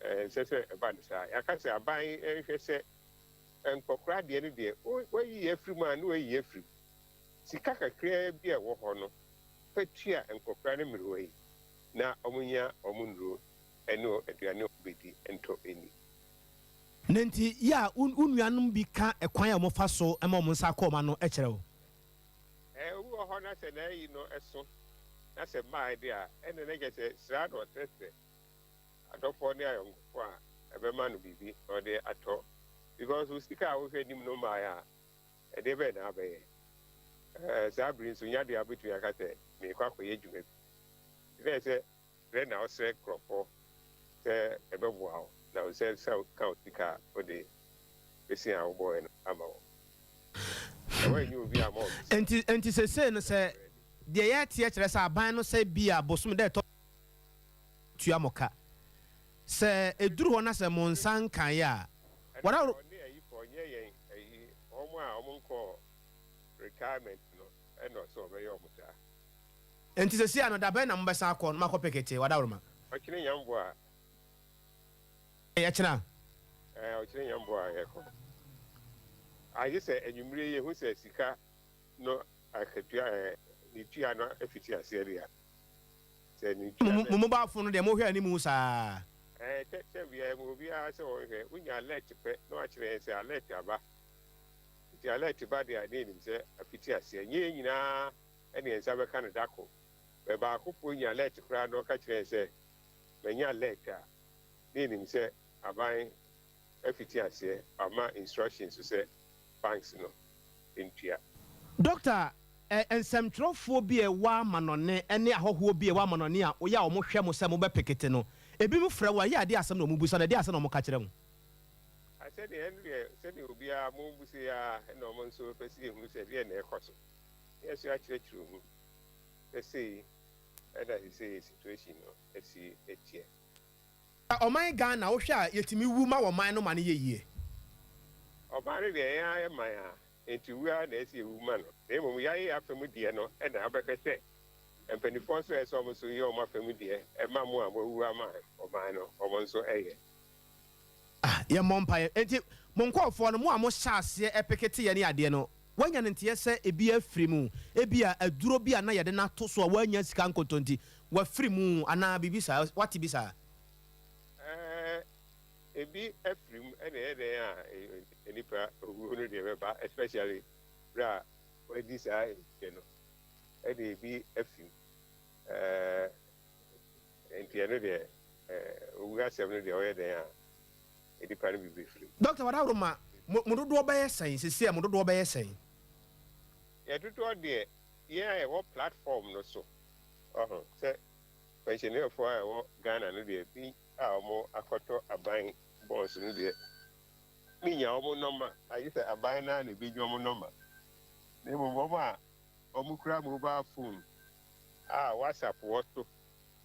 [SPEAKER 10] Ɛnsɛ sɛ ɛba no saa. Yɛaka sɛ aban nhwɛ sɛ nkɔkora deɛ no deɛ, wayi afiri mu a na wayi afiri mu. Sika kakraa bi a ɛwɔ hɔ no, fa tua nkɔkora ne mmerewa yi na wɔnya wɔn nnuro ne aduane a wɔbɛdi ntɔ nni.
[SPEAKER 1] Na nti yɛ a wo nuanom bi ka kwan a wɔfa so ma wɔn nsa kɔ wɔn ano kyerɛ wo.
[SPEAKER 10] Ɛ, obi wɔ hɔ na sɛ n'ayi no so na sɛ mmae de a, ɛnde na kyerɛ sɛ sraa na ɔsrɛsrɛ adɔfoɔ ne ayɔnkofoɔ a ɛbɛma no biribi na ɔde atɔ. Because wo sika a wohwɛ anim no mmae a, ɛdeɛ bɛn na abɛyɛ? Ɛ, saa bere nso nya deɛ a wobɛtumi aka sɛ merekɔ akɔyɛ adwuma bi. Nti na ɛsɛ sɛ srɛ na wosrɛ nkurɔfoɔ sɛ ɛbɛboa wo na wo nsa nsa ka wo sika a wode bɛsi a wobɔeɛ no ama wo. Sɛ woannya obi amma wo sika
[SPEAKER 1] Enti, enti seesei no sɛ deɛ yɛteɛ kyerɛ sɛ aban no sɛ bi a bosome da ɛtɔ tua mo ka. Sɛ ɛduru hɔ na sɛ mo nsa nkaeɛ a,
[SPEAKER 10] Ɛno
[SPEAKER 1] what
[SPEAKER 10] deɛ
[SPEAKER 1] are.
[SPEAKER 10] ɔne ayifoɔ nyɛ yɛn ayi, wɔn a wɔn nkɔɔ retirement no ɛna ɔsɛ ɔbɛyɛ wɔn saa.
[SPEAKER 1] Enti seesei ano da bɛn na mobɛsan akɔ na moakɔ pekete, wadaworoma?
[SPEAKER 10] Ɔkyena nyamboa a.
[SPEAKER 1] Ɛyɛ kyena?
[SPEAKER 10] Ɛɛ, ɔkyena nyamboa a yɛkɔ. Agye sɛ anwummere yi yɛhu sɛ sika no akatua ɛɛ ne tua no afiti aseɛ deɛ a. Sɛ ne tua no.
[SPEAKER 1] Mo mobile phone no deɛ mohwɛ anim saa.
[SPEAKER 10] Ɛɛ, kyɛ kyɛ biara mu obiara sɛ ɔnhwɛ. Wonya alert pɛ na wakyerɛ yɛn sɛ alert aba. Nti alert ba deɛ a na yɛnim sɛ afiti aseɛ. Nyɛ yɛn nyinaa ɛne yɛn nsa bɛka no da ko. Bɛ baako po nya alert koraa na ɔka kyerɛ yɛn sɛ manya alert a, na yɛnim sɛ aban afiti aseɛ ama instructions sɛ banks no ntua.
[SPEAKER 1] Doctor, ɛ nsɛmtwerɛfoɔ bi a ɛwɔ amanɔne ne ahɔhoɔ bi a ɛwɔ amanɔne a woyɛ a wɔhwɛ mo sɛ mobɛpekete no, ebinom frɛ wo a, ɛyɛ a ɛdeɛn asɛm na wɔbisa na ɛdeɛn asɛm na wɔka kyerɛ wo?
[SPEAKER 10] A Sɛdeɛ ɛno deɛ sɛdeɛ obiara mo bisa yi ara na wɔn nso pɛ sɛ yɛhunu sɛ ɛdeɛn na ɛrekɔ so. Na yɛn nso yɛakyerɛkyerɛ mu sɛ sei na seesei situation no si teɛ.
[SPEAKER 1] Ɔman Ghana wohwɛ a yɛtumi wu ma ɔman no ma no yɛ yie?
[SPEAKER 10] Ɔman no deɛ yɛn ara yɛ man a enti wu ara na ɛsɛ yɛwu ma no na mmom yɛayɛ yɛn afa mu deɛ no na abɛhwɛ sɛ mpaninfoɔ nso a ɛsɛ wɔn nso yɛ wɔn afa mu deɛ ma mo a moawu ama ɔman no wɔn nso yɛ.
[SPEAKER 1] Ah yɛmmɔ mpaeɛ. Enti mo nkorɔfoɔ no mo a mohyɛ aseɛ pekete yɛ ne adeɛ no Woanya no nteɛ sɛ ebi afiri mu, ebia aduro bi a na yɛde no ato so a wannya sika nkɔtɔ nti, wafiri mu anaa biribi saa. Woate bi saa?
[SPEAKER 10] Ɛɛ, ebi afiri mu. Ɛna ɛyɛ dɛn a nnipa owuo no deɛ bɛba, especially berɛ a wadi saa mfeɛ no, ɛna ebi afiri mu. Ɛɛ, nti ɛno deɛ, owuo asɛm no deɛ ɔyɛ dɛn a nnipa no bi bɛfiri mu.
[SPEAKER 1] Dɔkta Wadaworoma, mo mo dodoɔ bɛyɛ sɛn seesei a mo dodoɔ bɛyɛ sɛn?
[SPEAKER 10] Yɛn dodoɔ deɛ, yɛn a yɛwɔ platform no so, wahu, sɛ pensionerfoɔ a ɛwɔ Ghana no deɛ, bi a wɔn akɔtɔ aban bonds no deɛ, menya wɔn nɔma, agye sɛ aban no ara na ɛbɛnya wɔn nɔma. Na mmom wɔn a wɔkura mobile phone a WhatsApp wɔ so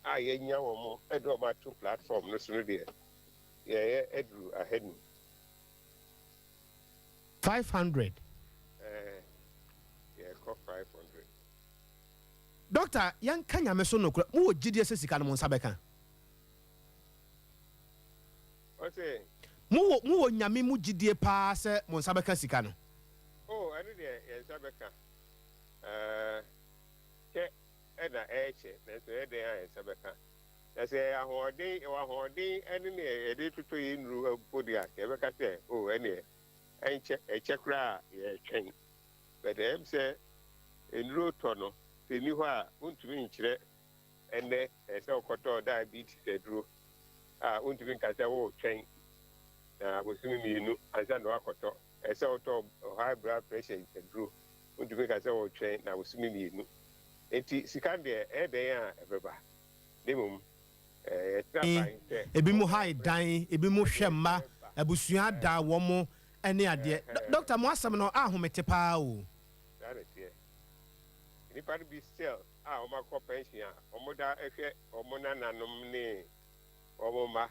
[SPEAKER 10] a yɛanya wɔn de wɔn ato platform no so no deɛ, yɛyɛ aduru ahanum.
[SPEAKER 1] 500.
[SPEAKER 10] Ɛɛ, yɛrekɔ 500.
[SPEAKER 1] Doctor, yɛnka Nyame so nokorɛ, mowɔ gyidie sɛ sika no mo nsa bɛka?
[SPEAKER 10] Ɔse.
[SPEAKER 1] Mowɔ, mowɔ Nyame mu gyidie paa sɛ mo nsa bɛka sika no?
[SPEAKER 10] Oh, ɛno deɛ yɛn nsa bɛka. Ɛɛ, kyɛ na ɛrekyɛ, nanso ɛyɛ dɛn a yɛn nsa bɛka. Na sɛ ɛyɛ ahoɔden, yɛwɔ ahoɔden ne nea yɛde totɔ yɛn nnuru mpo de a, yɛbɛka sɛ, oh, ɛnneɛ, ɛnkyɛ, ɛkyɛ koraa a, yɛretwɛn. But ɛyɛ me sɛ nnuro tɔ no, sɛ ɛnni hɔ a, wontumi nkyerɛ ɛnnɛ ɛsɛ sɛ wokɔtɔ diabetes aduro a, wontumi nka sɛ woretwɛn na bosome mmienu ansa na woakɔtɔ. Ɛsɛ sɛ wotɔ high blood pressure aduro, wontumi nka sɛ woretwɛn na bosome mmienu. Enti sika no deɛ, ɛyɛ dɛn a ɛbɛba. Na mmom yɛtra ban sɛ.
[SPEAKER 1] Ebinom hae dan, ebinom hwɛ mma, abusua da wɔn ne adeɛ. Doctor mo asɛm no ahomete paa o.
[SPEAKER 10] Saa na ɛteɛ. Nnipa no bi still a wɔn akɔ pension a wɔn da hwɛ wɔn nananom ne wɔn mma.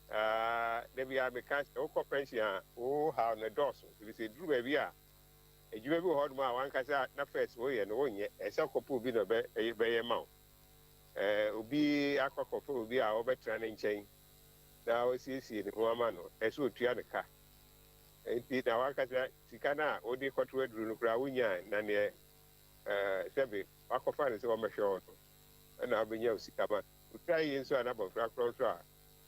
[SPEAKER 10] Da biara meka sɛ wokɔ pension a wo haw no ɛdɔɔso efisɛ ɛduru baabi a adwuma bi wɔ hɔnom a w'ankasa na first woyɛ no wonyɛ, ɛsɛ sɛ wokɔpɛ obi na ɔbɛyɛ ma wo. Obi akɔ akɔfa obi a ɔbɛtena ne nkyɛn na wasiesie ne ho ama no, ɛsɛ sɛ otua no ka. Enti na w'ankasa sika no a wode kɔto aduru no koraa wonyae, na neɛ sɛbe wakɔfa no sɛ ɔmmɛhwɛ wo no na wobɛnya wo sika ma no. Otua yie nso a na abɔfra korɔ nso a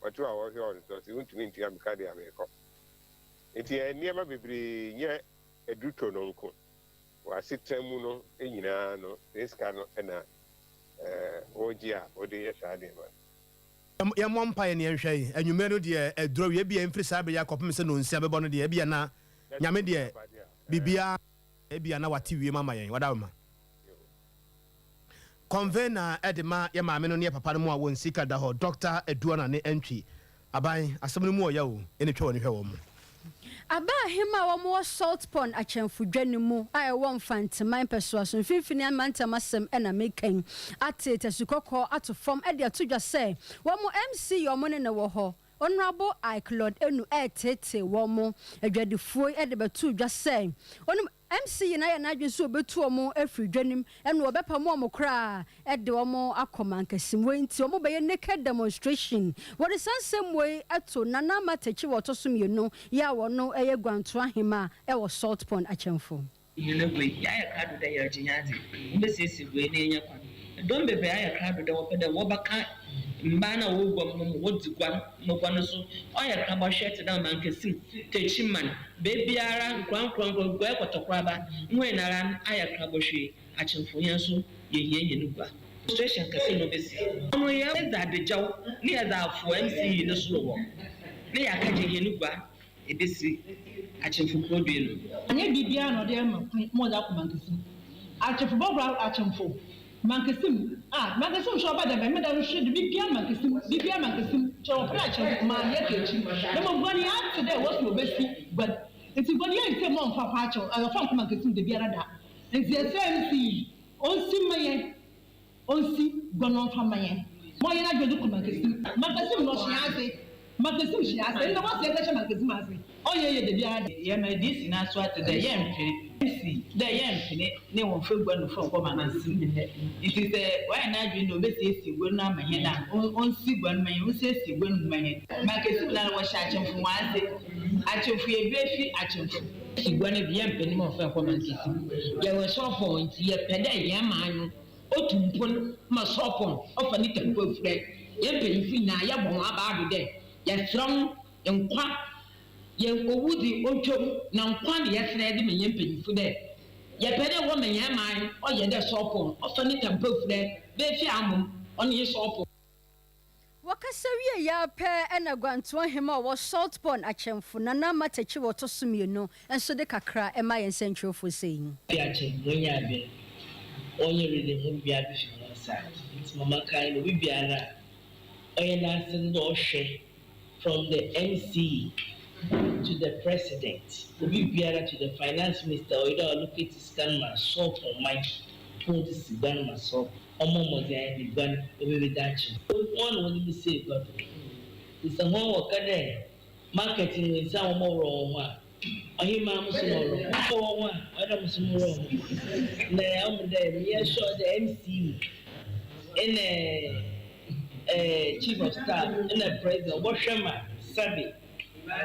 [SPEAKER 10] ɔte hɔ a ɔrehwɛ wo no nso ɔse wontumi ntua me ka deɛ a merekɔ. Enti nneɛma bebree nyɛ adurutɔ no nko. Wɔ asetena mu no nyinaa no, saa sika no na wɔgye a wɔde yɛ saa nneɛma no.
[SPEAKER 1] Yɛmmɔ mpaeɛ na yɛnhwɛ yi. Anwummerɛ no deɛ aduru awie. Ebia ɛmfiri saa berɛ yi akɔpem sɛ nonsia bɛbɔ no deɛ, ebia na Nyame deɛ biribiara ebia na wate wiem ama yɛn. Wadaworoma. Convener de ma yɛ maame no ne yɛ papa no mu a wɔn sika da hɔ, Dɔkta Aduana ne Antwi. Aban, asɛm no mu ɔya o, ɛne twa w'ani hwɛ wɔn.
[SPEAKER 2] Aba ahemma a wɔwɔ Salt Pond Akyɛnfo Dwa no mu a ɛwɔ Mfanteman mpɛsoa so mfimfini amantam asɛm na meka yi ate tasukɔkɔɔ ato fam de ato dwa sɛ wɔn MC yɛ wɔn ne no wɔ hɔ Honourable Ike Lord Enu reteetee wɔn adwadifoɔ yi de bɛtoo dwa sɛ wɔn MC yi na ayɛ n'adwene sɛ ɔbɛtu wɔn afiri dwa no mu na ɔbɛpamo wɔn koraa de wɔn akɔ mankasim. Wei nti wɔbɛyɛ naked demonstration. Wɔde saa nsɛm wei to Nana Ama Takyi wɔ ɔtɔ so mmienu yi a ɔno yɛ Guantoa Hemmaa wɔ Salt Pond Akyɛmfo.
[SPEAKER 11] Hɛn gua yi, yɛayɛ krado dɛ yɛregye hɛn adze. Wobesiesie gua yi na yenya kwan. Dɔm beberee ayɛ krado dɛ wɔpɛ dɛ wɔbɛka mbaa no a wɔwɔ gua mu no ma wodzi gua no ma gua no so ɔyɛ krabɔhwɛ tse dɛ Ɔmankasim, Techiman, beebiara, nkuraa nkuraa nkuraa, Guae Kɔtɔkoraba, hɔn nyinara ayɛ krabɔhwɛ yi. Akyemfo hɛn so yehia hɛn gua. Demonstration kɛse na obesi. Ɔno yɛdze adagyaw na yɛdze afow MCE no sor hɔ na yɛakɛgye hɛn gua. Ebesi Akyemfo kurow due no.
[SPEAKER 12] Annyɛ biribiara na ɔde rema kwan ma ɔdze akɔ Mankasim. Akyemfo bɔhora Akyemfo, Mankasim, ah, Mankasim hwɛ ɔba dɛm bɛn, meda no hwɛ do biribiara Mankasim, biribiara Mankasim, kyerɛ wɔpɛ dɛ Akyemfo ma yɛka ekyir, na mbom guan yɛatse dɛ wɔse wɔbesi guan, ntsi guan yɛnntse mma ɔmmfa kwan akyɛw, ɔmmfa nnkɔ Mankasim dabiara da, ntsi yɛserɛ MC onsi mma yɛn. Onsi gua no ɔmfa mma yɛn. Ma ɔnyɛ n'adwene de kɔ Mankasim. Mankasim no ɔhyɛ ase. Mankasim hyɛ ase. Ndɛ wɔse yɛnkɛhyɛ Mankasim ase. Ɔnyɛ yie dabiara da.
[SPEAKER 11] Yɛma DC no aso ate dɛ yɛmmpene. MC dɛ yɛmmpene ne wɔmfa gua no fua nkɔ Mankasim. Ntsi sɛ ɔayɛ n'adwen dɛ obesiesie gua no ama hɛn a, onsi gua no mma hɛn, onsiesie gua no mu mma hɛn. Mankasim no ara wɔhyɛ Akyemfo hɔn ase. Akyemfo yɛbrɛ fi Akyemfo. Si gua no dze yɛmmpɛ no ma wɔmfa nkɔ Mankasim. Yɛwɔ sɔfo ntsi yɛpɛ dɛ hɛn man no Otu mpon ma Sorpon ɔfa ne tamfo efura. Hɛn mpanyimfo nyina yɛbɔ hɔn abaa do dɛ, Yɛserɛ wo, nkwa, hɛn owu dze ontwa mu, na nkwa na yɛserɛ dze ma hɛn mpanyimfo dɛ, yɛpɛ dɛ wɔma hɛn man ɔyɛ dɛ Sorpon ɔfa ne tamfo efura beefi amom, ɔno nye Sorpon.
[SPEAKER 2] Wɔkasa wieeɛ ara pɛ na Guantoa Hema a ɔwɔ Salt Pond Akyɛmfo, Nana Ama Takyi wɔ ɔtɔ so mmienu nso de kakra ma yɛn nsɛntwerɛfoɔ sei.
[SPEAKER 11] Bi akyɛ, hɔn nyɛ aber, wɔnnyɛ ready hɔn biribiara befi hɔn nsa. Ntsi ma maka nye dɛ obibiara a ɔyɛ n'asɛm dɛ ɔhwɛ from the MC to the president, obibiara to the finance minister ɔyɛ dɛ ɔallocate sika no ma sɔɔpɔn man na wɔdze si gua no ma sɔɔpɔn. Ɔmmɔ mbɔdzen ayɛ ne guan obebe daakye. Hɔn na wɔdze me sie gua do. Ntsi sɛ hɔn wɔka dɛ market no woennsi a wɔmmɔworɔw hɔnho a, ɔhemmaa mo so mɔworɔw hɔnho a, ɔyɛ dɛ mo so mowɔrɔw moho. Na ɔmo dɛ meyɛ sure dɛ MC na Chief of Staff na President wɔbɔhwɛ ma sɛbe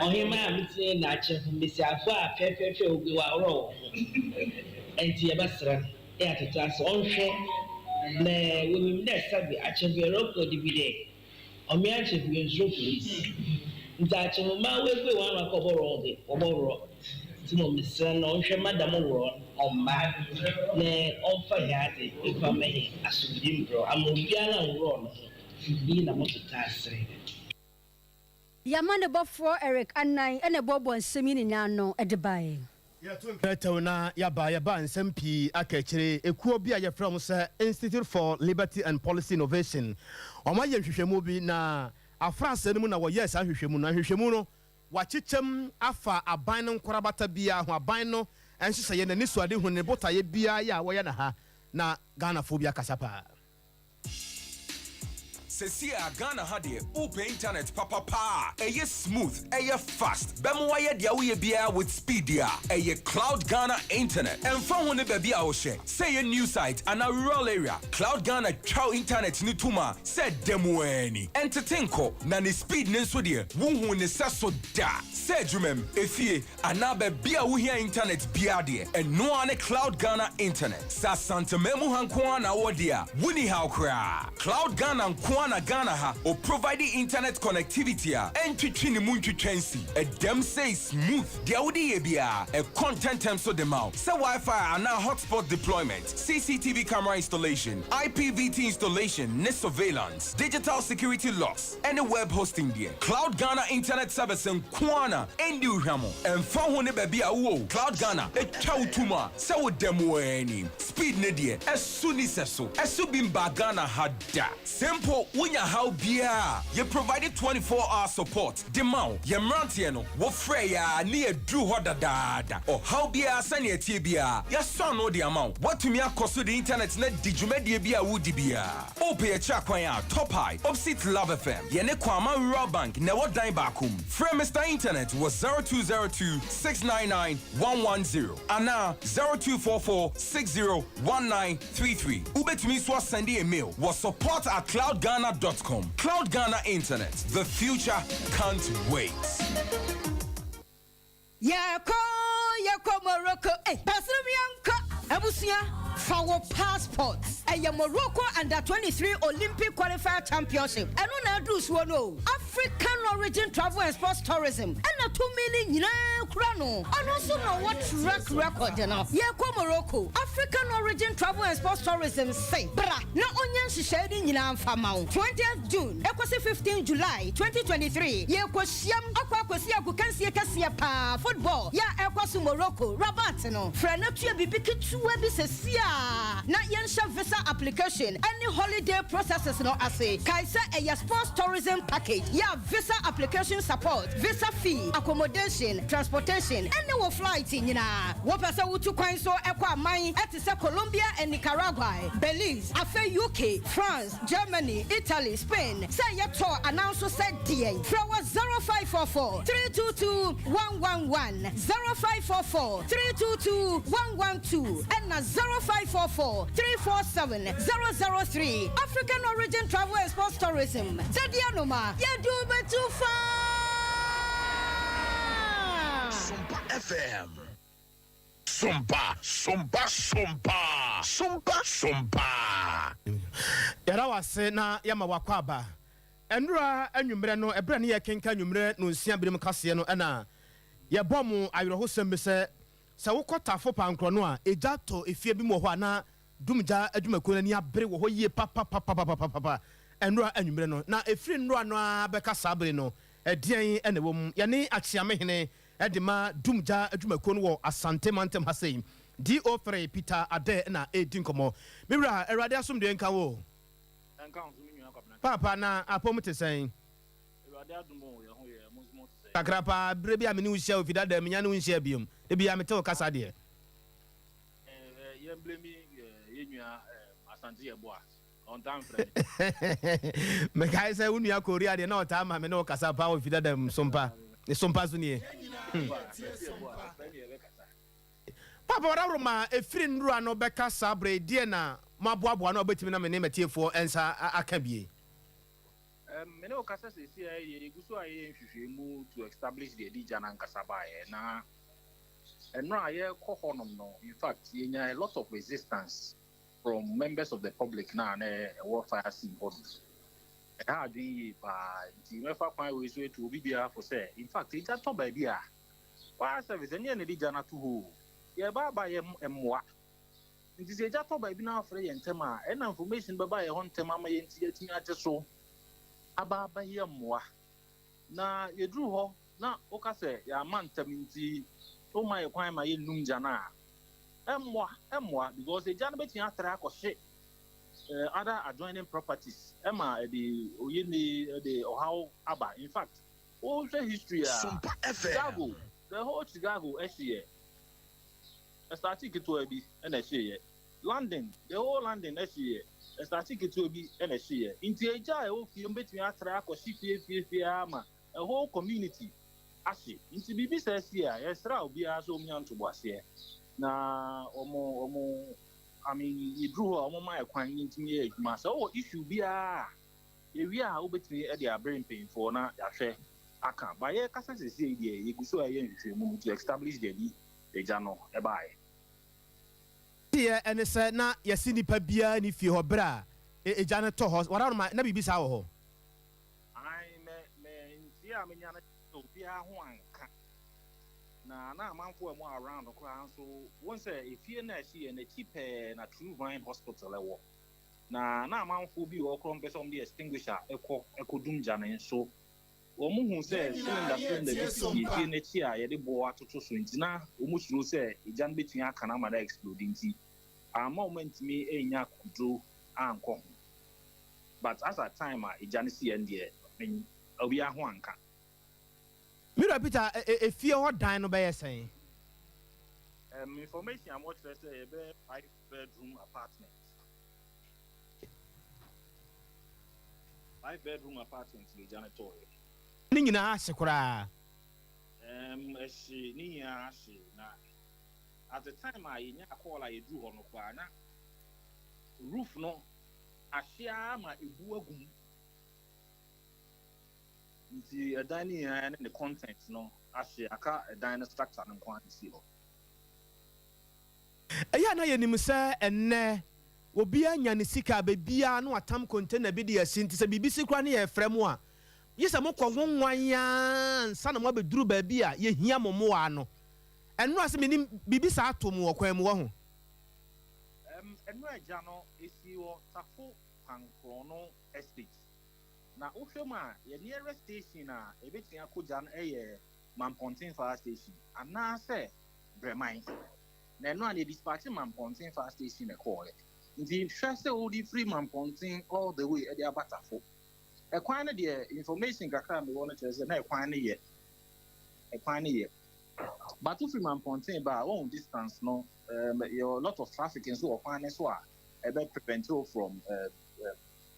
[SPEAKER 11] ɔhemmaa a metse yi na akyerɛfo mbasiafo a fɛɛfɛɛfɛw ogu wɔaworɔw hɔnho. Ntsi yɛbɛserɛ no. Yɛ atoto ase ɔnhwɛ
[SPEAKER 13] Na wonyim dɛ sɛbe akyemfo yɛrokɔ de bi dɛ ɔmea akyemfo yɛnnsuro police. Ntsi akyemfo mma woebue hɔn ano akɔ bɔworɔ dze, wɔbɔworɔ. Ntsi mbom meserɛ no ɔnhwɛ mma dɛm worɔ no ɔmmba na ɔmfa hɛn adze mfa mma hɛn asomdwee mbrɛ ama obiara nnworɔ no ho. Iyi na moso taa serɛ.
[SPEAKER 2] Y'amanebɔfoɔ Eric Annan na ɛboaboa nsɛm yi nyinaa ano de baeɛ.
[SPEAKER 1] Yɛto nkrataw na yɛaba, yɛbaa nsɛm pii aka akyire. Ekuo bi a yɛfrɛ wɔn sɛ Institute for Liberty and Policy Innovation, wɔayɛ nhwehwɛmu bi, na afrasɛɛ no mu na wɔyɛɛ saa nhwehwɛmu no. Na nhwehwɛmu no, wɔakyekyɛm afa aban no nkorabata biara ho, aban no nhyehyɛeɛ, n'anisoadehunu, ne botaeɛ biara yɛ a wɔyɛ no ha, na Ghanafoɔ bi akasa paa.
[SPEAKER 14] Sesie a Ghana ha deɛ wopɛ internet papa paa a ɛyɛ smooth, ɛyɛ fast, bɛma wayɛ deɛ woyɛ biara with speed deɛ a, ɛyɛ Cloud Ghana Internet. Ɛmfa ho ne baabi a wohyɛ, sɛ ɛyɛ new site anaa rural area, Cloud Ghana twa wo internet no tom a sɛ da mu ara ni. Ɛntete nkɔ, na ne speed no nso deɛ wonhuu ne sɛso da. Sɛ adwumam, efie, Anaa baabi a wohia intanɛt biara deɛ, ɛno ara ne Cloud Ghana Internet. Sɛ Asanteman mu ha nko ara na wowɔ deɛ a, wonni haw koraa. Cloud Ghana nko ara na Ghana ha ɔprovide internet connectivity a ɛntwetwe ne mu ntwitwa nsi. Ɛdam sei smooth, deɛ wode yɛ biara, ɛkɔ ntɛntɛm so de ma wo. Sɛ Wi-Fi anaa hotspot deployment, CCTV camera installation, IPVT installation ne surveillance, digital security locks, ne web hosting deɛ, Cloud Ghana Internet Service nko ara na ɛndi wo hwammɔ. Ɛmfa ho ne baabi a wowɔ o, Cloud Ghana twa wo tom a sɛ woda mu ara ni. Speed no deɛ, ɛso nni sɛso. Ɛso bi mbaa Ghana ha da. Sɛ mpo wonya haw biara a, yɛ provide 24 hour support de ma wo. Yɛn mmeranteɛ no, wofrɛ yɛn a ne yɛaduru hɔ dadaada. Ɔhaw biara sɛnea ɛteɛ biara, yɛasɔ ano de ama wo. Woatumi akɔ so de internet no adi dwumadie biara a woredi biara. Wopɛ yɛn akyiri akwan a, Top High, opposite Love FM, yɛne Kwama Rural Bank na ɛwɔ dan baako mu. Frɛ Mister Internet wɔ 0202 699 110 anaa 0244 60 1933. Wobɛtumi nso asɛnde yɛn mail wɔ support at cloudghana dot com. Cloud Ghana Internet, the future can't wait.
[SPEAKER 15] Yɛkɔ yɛkɔ Morocco eh Baserom yɛnkɔ. Abusua fa wo passport. Ɛyɛ Morocco Under 23 Olympic Qualifier Championship ɛno na aduru soɔ no o. African Origin Travel and Sports Tourism ɛna tumi no nyinaa kura no. Ɔno nso na ɔwɔ track record no. Yɛkɔ Morocco, African Origin Travel and Sports Tourism se bra na ɔnyɛ nhyehyɛe no nyinaa mfa ma wo. 20th June ɛkɔsi 15 July 2023 yɛkɔ. Hyiam akɔ akɔsi agokansie kɛseɛ paa, football, yɛ a ɛrekɔ so Morocco, Rabat no. Frɛ na tua biribi ketewa bi seesei ara na yɛnhyɛ visa application ne holiday processes no ase. Kae sɛ ɛyɛ sports tourism package yɛ a visa application support, visa fee, accommodation, transportation ne wo flight nyinaa. Wopɛ sɛ wotu kwan nso kɔ aman te sɛ Colombia and Nicaragua, Belize, afei UK, France, Germany, Italy, Spain, sɛ ɛyɛ tour anaa nso sɛ deɛn, frɛ wɔ 0544 322 111, 0544 322 112 ɛna 0544 347 003. African Origin Travel and Sports Tourism, dadeɛ anoma, yɛde wo bɛtu faa!
[SPEAKER 16] Sompa FM. Sompa, sompa, sompa, sompa, sompa.
[SPEAKER 1] Yɛda wo ase na yɛma wo akwaaba. Ɛnora anwummerɛ no, ɛberɛ a ne yɛrekenkan anwummerɛ nonsia binom kaseɛ no ɛna yɛbɔɔ mo awerɛhosɛm bi sɛ, sɛ wokɔ Tafo Pankorɔ no a, egya tɔ efie bi mu wɔ hɔ a na Dumgya adwumakuo no ani abere wɔ hɔ yie papapapapapapa ɛnora anwummerɛ no. Na ɛfiri nnora no ara bɛka saa bere no, ɛdeɛn na ɛwɔ mu? Yɛne Akyeamehene de ma Dumgya adwumakuo no wɔ Asante mantam ha sei. DO3 Peter Adeh na ɛredi nkɔmmɔ. Me wura, Awurade asomdwoeɛ nka wo o.
[SPEAKER 17] Ɛnka wo nso me nua Kwabena.
[SPEAKER 1] Paapa, na apɔm te sɛn?
[SPEAKER 17] Awurade adom o, yɛn ho yɛ, mo nso mo ho te sɛn?
[SPEAKER 1] Kakra paa, berɛ bi a me ne wo hyia wɔ Fidada, menya ne wo nhyia biom. Da biara mete wo kasa deɛ.
[SPEAKER 17] Eh, yɛn blame yɛn nua Asante Yeboah. Ɔntaa mfrɛ me.
[SPEAKER 1] Mekae sɛ wo nua Korea deɛ na ɔtaa ma me ne wo kasa paa wɔ Fidada mu sompa. Ne sompa so nie. Papa Ɔdaworo ɛfiri nnora no bɛka saa berɛ yi deɛ na moaboaboa ano a wobɛtumi na me ne m'atiefoɔ nsa aka bie?
[SPEAKER 17] Me ne wo kasa seesei ara yi deɛ yɛgu so a yɛyɛ nhwehwɛmu to establish deɛ ɛde gya no ankasa baeɛ na ɛnora a yɛrekɔ hɔnom no in fact yɛnya a lot of resistance. from members of the public na na ɛwɔ fire scene hɔ no. Ɛha adwene yie paa, nti mɛfa kwan wei so etu obi biara fo sɛ, in fact, egya tɔ baabi a, fire service ɛnyɛ na ɛde gya no ato hɔ o, yɛba aba yɛ mmoa. Nti sɛ egya tɔ baabi na afrɛ yɛn ntɛm a, ɛna information bɛba yɛ hɔ ntɛm ama yɛn ti yɛatumi agye so aba yɛ mmoa. Na yɛduru hɔ na woka sɛ yɛama ntɛm nti woma yɛ kwan ma yɛnnum gya no a, ɛmmoa because egya no bɛtumi atrɛ akɔhye other adjoining properties, ɛma ɛde oyɛ ne ɛde ɔhaw aba. In fact, wohwɛ history a, Chicago, the whole Chicago ɛhyeɛ, ɛstart ketewa bi ɛna ɛhyeeɛ. London, the whole London ɛhyeeɛ, ɛstart ketewa bi ɛna ɛhyeeɛ. Nti egya a ɛwɔ fie mbɛtumi atra akɔhye fie fie fie ama a whole community ahye. Nti biribi sɛ ɛsi a, yɛsrɛ a obiara sɛ ɔmunya ntoboaseɛ na ɔmo I mean, yɛduru hɔ a, ɔmo ma yɛ kwan yɛntumi yɛ adwuma. Sɛ ɔwɔ issue biara a, yɛwie a, wobɛtumi de abere mpanyinfoɔ na yɛahwɛ aka ba. Yɛkasa sɛsie yi deɛ, yɛgu so a yɛyɛ nhwehwɛmu to establish deɛ di agya no ɛbaeɛ.
[SPEAKER 1] Teɛ ɛne sɛ na yɛsi nipa biara ni fie hɔ berɛ a egya no tɔ hɔ wara no ma na biribi saa wɔ hɔ.
[SPEAKER 17] Ae, mɛ ntie a menya no sɛ obiara ho anka, na amanfoɔ a ɛmu around koraa nso wɔn sɛ efie no a ɛhye yɛ n'akyi pɛɛ na True Vine Hospital ɛwɔ, na amanfoɔ bi wɔ hɔ koraa mpɛ sɛ wɔn de extinguisher ɛkɔ ɛkɔdum gya no nso, wɔn hu sɛ cylinder bi sisi efie n'akyi a yɛde boɔ atoto so, nti na wɔn suro sɛ egya no bɛtumi aka no ama no explode, nti ama wɔn ntumi nya akoduro ankɔ ho. But as at time a egya no si yɛn deɛ, obiara ho anka.
[SPEAKER 1] Mira Peter, efie hɔ dan no bɛyɛ sɛn?
[SPEAKER 17] Information a wɔkyerɛ sɛ yɛbɛyɛ five bedroom apartment. Five bedroom apartment na egya no tɔɔyɛ.
[SPEAKER 1] Ne nyinaa ahye koraa?
[SPEAKER 17] Ɛhye, ne nyinaa ahye, na at the time a yɛnya call a yɛduru hɔ no koraa na roof no ahye ara ma ebu agu mu. Nti ɛdan no nyinaa ne ne content no ahye, aka ɛdan no structure no nko ara na esi hɔ.
[SPEAKER 1] Ɛyɛ a na yɛnim sɛ ɛnnɛ obiara nya ne sika a, baabiara na watam container bi de asi, nti sɛ biribi si koraa ne yɛrefrɛ mo a, gye sɛ mokɔ nwonwan ara ansa na moabɛduru baabi a yɛhia mo mmoa no. Ɛno a sɛ menim biribi saa to mo wɔ kwan mu wɔ ho?
[SPEAKER 17] Ɛno agya no esi wɔ Tafo Pankrono Estate. Na wohwɛ mu a, yɛ nearest station a ebetumi akɔgya no yɛ Mampɔnten Fire Station anaasɛ Brɛman. Na ɛno a na dispatch Mampɔnten Fire Station na ɛkɔɔɛ. Nti hwɛ sɛ wode firi Mampɔnten all the way ɛde aba Tafo. Ɛkwan no deɛ, information kakra a mewɔ no kyerɛ sɛ na ɛkwan no yɛ. Ɛkwan no yɛ. But wofiri Mampɔnten ba a, wɔn distance no, yɛ a lot of traffic nso wɔ kwan no so a ɛbɛ prevent you from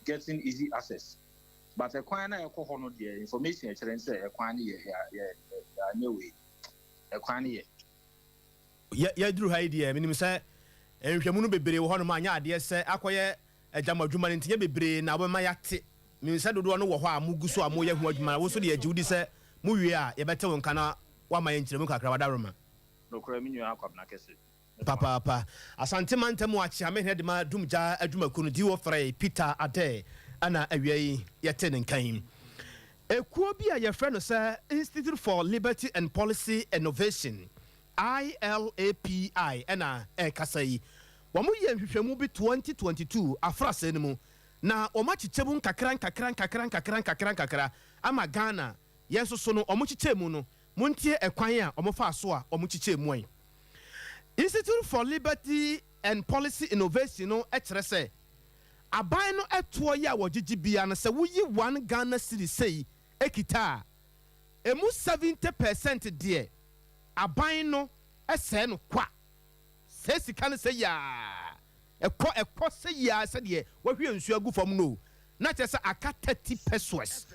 [SPEAKER 17] getting easy access. But ɛkwan no a ɛkɔ hɔ no deɛ, information ɛkyerɛ sɛ ɛkwan no yɛ yɛ yɛ anyɛ wei. Ɛkwan no yɛ.
[SPEAKER 1] Yɛduru ha yi deɛ, menim sɛ nhwɛmu no bebree wɔ hɔnom a nyɛ adeɛ sɛ akɔyɛ agyama adwuma no, nti nyɛ bebree na wobɛma yɛate. Menim sɛ dodoɔ no wɔ hɔ a mogu so a moyɛ ho adwuma. Wo nso deɛ, agye wodi sɛ mowie a, yɛbɛte wo nka na woama yɛ nkyerɛmu kakra, wadaworoma.
[SPEAKER 17] Nokorɛ, me nua Akwabena kɛse.
[SPEAKER 1] Papaapa. Asante mantam akyeamehene de ma dumgya adwumakuo no DO3 Peter Ade ana awia yi yɛte ne nkan. Ekuo bi a yɛfrɛ no sɛ Institute for Liberty and Policy Innovation, ILAPI, ɛna ɛrekasa yi. Wɔn yɛ nhwehwɛmu bi 2022 afrasɛ no mu na wɔn akyekyɛ mu nkakra nkakra nkakra nkakra nkakra nkakra ama Ghana. Yɛn nso so no, wɔn kyekyɛ mu no, montie ɛkwan a wɔn fa so a wɔn kyekyɛ mu yi. Institute for Liberty and Policy Innovation no kyerɛ sɛ aban no ɛtoɔ yi a wɔgyegye bia no, sɛ woyi 1 Ghana cedi sei ekita a, emu 70% deɛ, aban no ɛsɛɛ no kwa. Sɛ sika no sɛ yaa ɛkɔ sɛ yaa sɛdeɛ wɔahwie nsuo agu fam no, na kyerɛ sɛ aka 30 pesewas.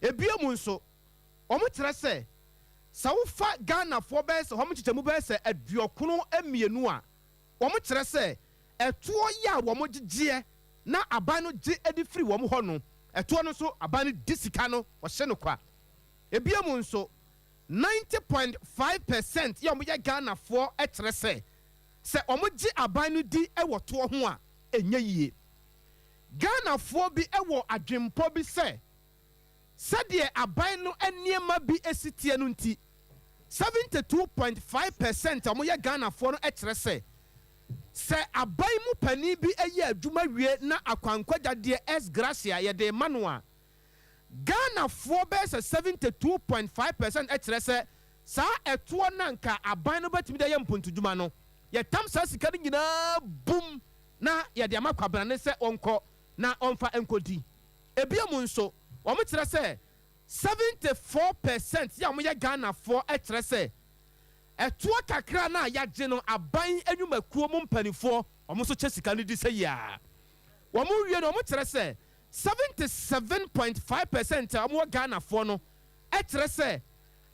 [SPEAKER 1] Ebia mu nso, wɔn kyerɛ sɛ wofa Ghanafoɔ bɛyɛ sɛ wɔn kyekyɛ mu bɛyɛ sɛ 92 a, wɔn kyerɛ sɛ ɛtoɔ yi a wɔn gyegyeɛ na aban no gye de firi wɔn hɔ no, ɛtoɔ no nso, aban no di sika no, wɔhyɛ no kwa. Ebia mu nso, 90.5% yɛ wɔn yɛ Ghanafoɔ kyerɛ sɛ wɔn gye aban no di wɔ toɔ ho a. ɛnyɛ yie. Ghanafoɔ bi wɔ adwempɔ bi sɛ, sɛdeɛ aban no nneɛma bi si teɛ no nti, 72.5% a wɔyɛ Ghanafoɔ no kyerɛ sɛ, sɛ aban mu panin bi yɛ adwuma wie na akwankwagyadeɛ ex gratia yɛde rema no a, Ghanafoɔ bɛyɛ sɛ 72.5% kyerɛ sɛ saa ɛtoɔ no a anka aban no bɛtumi de ayɛ mpontodwuma no, yɛtam saa sika no nyinaa bum na yɛde ama Kwabrane sɛ ɔnkɔ na ɔmfa nkɔdi. Ebio mu nso, wɔkyerɛ sɛ 74% yɛ a wɔyɛ Ghanafoɔ kyerɛ sɛ ɛtoɔ kakra no a yɛagye no aban nnwumakuo mu mpaninfoɔ wɔn nso kyɛ sika no di sɛ yia. Wɔn wie no wɔkyerɛ sɛ 77.5% a wɔwɔ Ghanafoɔ no kyerɛ sɛ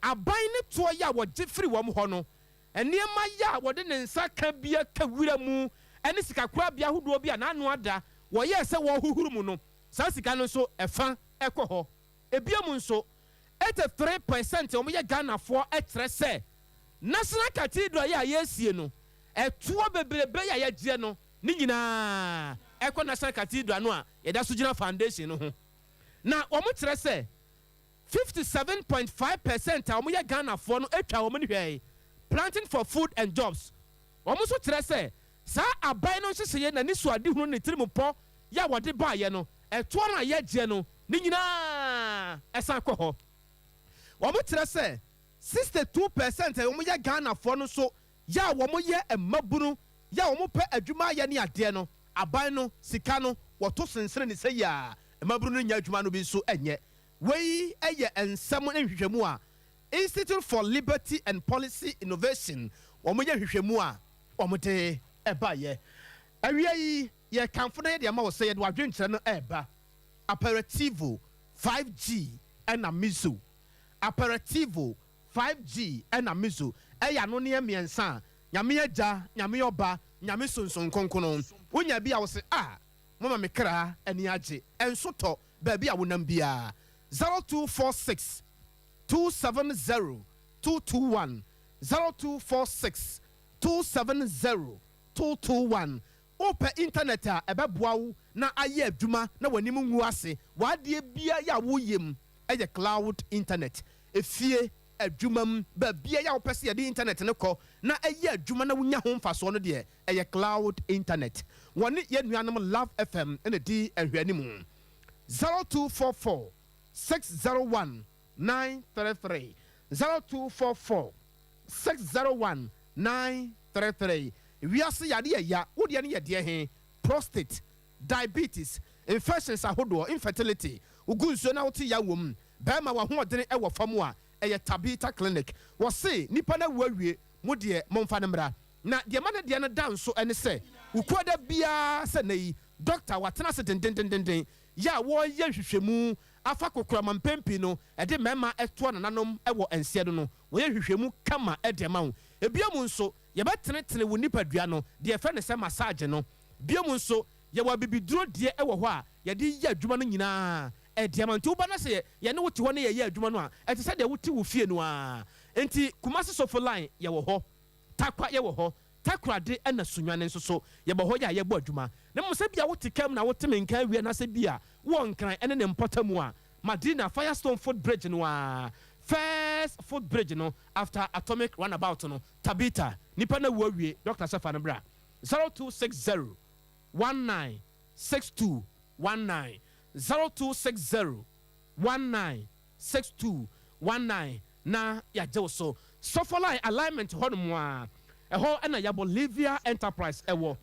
[SPEAKER 1] aban ne toɔ yɛ a wɔgye firi wɔn hɔ no nneɛma yɛ a wɔde ne nsa ka bia ka wira mu ne sikakorabea ahodoɔ bi a n'ano ada wɔyɛɛ sɛ wɔrehohoro mu no saa sika no nso ɛfa kɔ hɔ. Ebio mu nso, 83% a wɔyɛ Ghanafoɔ kyerɛ sɛ National Cathedral yi a yɛresie no, ɛtoɔ bebrebe yi a yɛgyeɛ no, ne nyinaa ɛkɔ National Cathedral no a yɛda so gyina foundation no ho. Na wɔkyerɛ sɛ 57.5% a wɔyɛ Ghanafoɔ no atwa wɔn ani hwɛe, Planting for Food and Jobs. Wɔn nso kyerɛ sɛ saa aban no nhyehyɛeɛ, n'anisoadehunu ne ne tirimupɔ yɛ a wɔde baeɛ no, ɛtoɔ no a yɛgyeɛ no, ne nyinaa ɛsan kɔ hɔ. Wɔkyerɛ sɛ 62% a wɔyɛ Ghanafoɔ no nso yɛ a wɔyɛ mmabunu yɛ a wɔpɛ adwuma ayɛ ne adeɛ no, aban no sika no wɔto sensene ne sɛ yi a mmabunu no nnya adwuma no bi nso nyɛ. Wei yɛ nsɛm ne nhwehwɛmu a Institute for Liberty and Policy Innovation wɔyɛ nhwehwɛmu a wɔde baeɛ. Awia yi yɛrekamfo na yɛde ama wo sɛ yɛde w'adwenkyerɛ no reba. Aperitivo 5G ɛna Miso. Aperitivo 5G ɛna Miso ɛyɛ anoneɛ mmiɛnsa a Nyame Agya, Nyame Ɔba, Nyame Sonson Kronkron. Wonya bi a wose ah moama me kra ani agye. Ɛnso tɔ baabi a wonam biara. 0246 270 221 0246 270 221 Wopɛ intanɛt a ɛbɛboa wo na ayɛ adwuma na w'anim ngu ase w'adeɛ biara a woyɛ mu yɛ cloud intanɛt. Efie, adwuma mu, baabiara a wopɛ sɛ yɛde intanɛt no kɔ na ɛyɛ adwuma na wonya ho mfasoɔ no deɛ, ɛyɛ cloud intanɛt. Wɔne yɛn nuanom Love FM na ɛdi nhwɛanimu. 0244 601 933 0244 601 933 Wiase yareɛ ɛya, wo deɛ no yɛ deɛ he? Prostate, diabetes, infections ahodoɔ, infertility, wo gu nsuo na wote yaw wɔ mu, bɛɛma w'ahoɔdene wɔ fam a, ɛyɛ Tabitha Clinic. Wɔse nipa no awu awie, mo deɛ momfa no mmra. Na deɛ ɛma ne deɛ no da nso ne sɛ, Wukuada biara sɛ nnɛ yi, dɔkta watena ase dendendenden yɛ a wɔreyɛ nhwehwɛmu afa kokoram a mpɛn pii no ɛde mmarima toa nananom wɔ nseɛ no no, wɔyɛ nhwehwɛmu kama de ma wo. Bio nso, yɛbɛtenetene wo nipadua no, deɛ yɛfrɛ no sɛ massage no. Bio nso, yɛwɔ abibiduro deɛ wɔ hɔ a yɛde yɛ adwuma no nyinaa de ama. Nti woba na sɛ yɛne wo te hɔ na yɛyɛ adwuma no a, ɛte sɛ deɛ wote wo fie no ara. Nti Kumasi Sofo Line yɛwɔ hɔ, Tarkwa yɛwɔ hɔ, Takoradi na Sunyani nso so yɛbɔ hɔ yɛ a yɛbɔ adwuma. Na mmom sɛ bia wote kaa mu na wote me nka awie anaasɛ bia wowɔ Nkran ne ne mpɔtamu a, Madina Firestone foot bridge no ara, first foot bridge no after Atomic runabout no, Tabitha, nipa no awu awie, doctor sɛ fa no bra, 0260 19 62 19, 0260 19 6219 na yɛagye wo so. Sɔfɔlae alignment hɔ nom ara, ɛhɔ na Yabolivia Enterprise wɔ.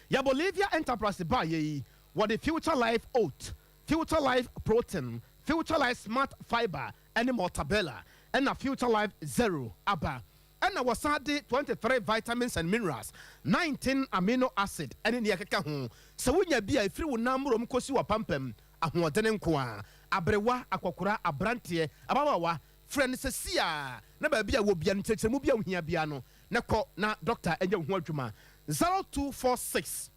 [SPEAKER 1] Yabolivia Enterprise baeɛ yi, wɔde Future Life Oat, Future Life Protein, Future Life Smart Fibre ne Maltabella ɛna Future Life Zero aba. Ɛna wɔsan de 23 vitamins and minerals, 19 amino acid ne nea ɛkeka ho. Sɛ wonya bi a, ɛfiri wo nan mmorɔm kɔsi w'apampam, ahoɔdene nko ara. Aberewa, akɔkora, abranteɛ, ababaawa, frɛ no sɛsi ara na baabi a wɔ biara no nkyerɛkyerɛmu bi a wohia biara no na kɔ na dɔkta nyɛ wo ho adwuma. 0246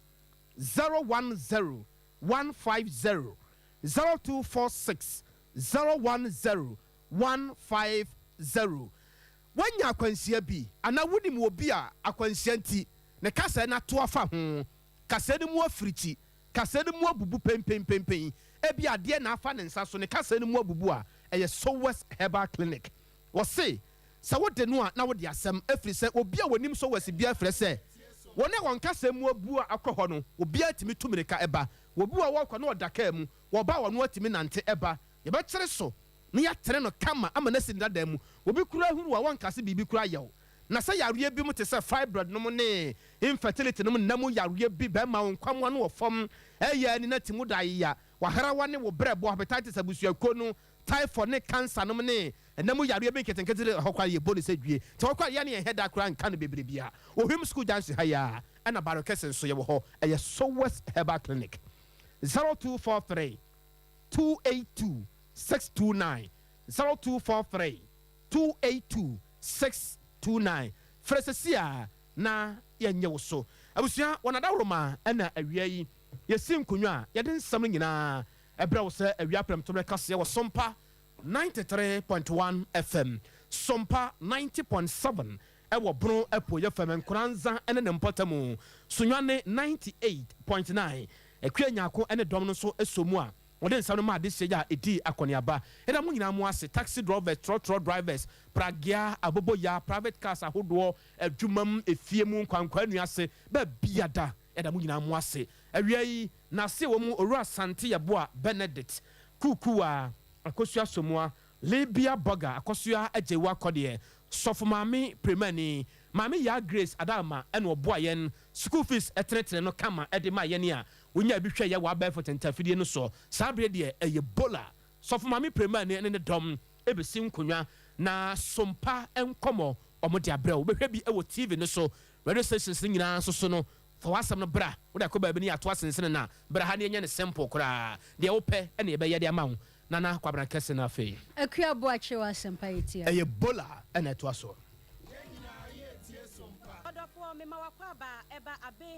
[SPEAKER 1] 010 150, 0246 010 150. Woanya akwanhyia bi anaa wunim obi a akwanhyia nti ne kasɛe no ato afa ho? Kaseɛ no mu afirikyi, kaseɛ no mu abubu penpenpenpen. Ebia adeɛ na afa ne nsa so, ne kaseɛ no mu abubu a, ɛyɛ Sowes Herbal Clinic. Wɔse sɛ wode no a na wode asɛm, ɛfiri sɛ obi a wɔnim Sowes biara frɛ sɛ wɔn a wɔn kaseɛ mu abu a akɔ hɔ no, obiara tumi tu mirika ba. Obi wɔ hɔ a ɔkɔ na ɔda kaa mu, wɔba a ɔno atumi nante ba. Yɛbɛkyere so na yɛatene no kama ama no asi ne dada mu. Obi koraa hunu wo a wɔnka se biribi koraa yɛ wo. Na sɛ yareɛ bi mu te sɛ fibroid nom ne infertility nom nna mu yareɛ bi bɛma wo nkwammoa no wɔ fam, ɛyɛ ani na ti mu da ayeya, w'ahrawa ne wo brɛboɔ, hepatitis abusuakuo no, typhoid ne cancer nom ne nna mu yareɛ bi nketenkete de ɛhɔ koraa yɛbɔ no sɛ due. Nti ɛhɔ koraa yɛ ne yɛnhɛ da koraa nka no bebree biara. Ohim School Junction ha yi ara ɛna Barokɛse nso yɛwɔ hɔ. Ɛyɛ Sowes Herbal Clinic. 0243 282 629 0243 282 629 Frɛ sɛsi a na yɛnyɛ wo so. Abusua, wɔn adaworoma na awia yi yɛsi nkonwa a yɛde nsɛm no nyinaa brɛ wo sɛ awia prɛmtoberɛ kaseɛ wɔ Sompa 93.1 FM, Sompa 90.7 wɔ Bono Apueeɛ Fam, Nkoranza ne ne mpɔtamu, Sunyani 98.9, Akua Nyarko ne dɔm no nso sɔ mu a wɔde nsɛm no maa adehyeɛ yi a ɛdii akɔneaba. Yɛda mo nyinaa mo ase, taxi drɔvɛs, trɔtrɔ drivers, pragea, aboboyaa, private cars ahodoɔ, adwumam, efie mu, nkwankwaa nnua ase, baabiada, yɛda mo nyinaa mo ase. Awia yi, n'ase wɔ mu, Owura Asante Yeboah Benedict, Kuukuwa, Akosua Somoa, Libya Burger, Akosua Agyewa Kɔdeɛ, Sɔfo Maame Premani, Maame Yaa Grace Adalma na ɔboa yɛn school fees tenetene no kama de ma yɛn a wonyaa bi hwɛ yɛ wɔ abɛɛfo tentafidie no soɔ. Saa berɛ deɛ ɛyɛ Bola. Sɔfo Maame Premani ne ne dɔm bɛsi nkonwa na sompa nkɔmɔ wɔn de abrɛ wo. Wobɛhwɛ bi wɔ TV no so, radio stations no nyinaa nso so no. Fa w'asɛm no bra, wode akɔ baabi na yɛato asensene no a, bra ha na yɛnyɛ no simple koraa. Deɛ wopɛ na yɛbɛyɛ de ama wo. Nana Kwabena Kɛse no afei.
[SPEAKER 2] Akua Boakye wɔ Asɛmpa yɛ tia.
[SPEAKER 1] Ɛyɛ Bola na ɛtoa soɔ.
[SPEAKER 18] Ɔdɔfoɔ, mema w'akwaaba ɛba abe.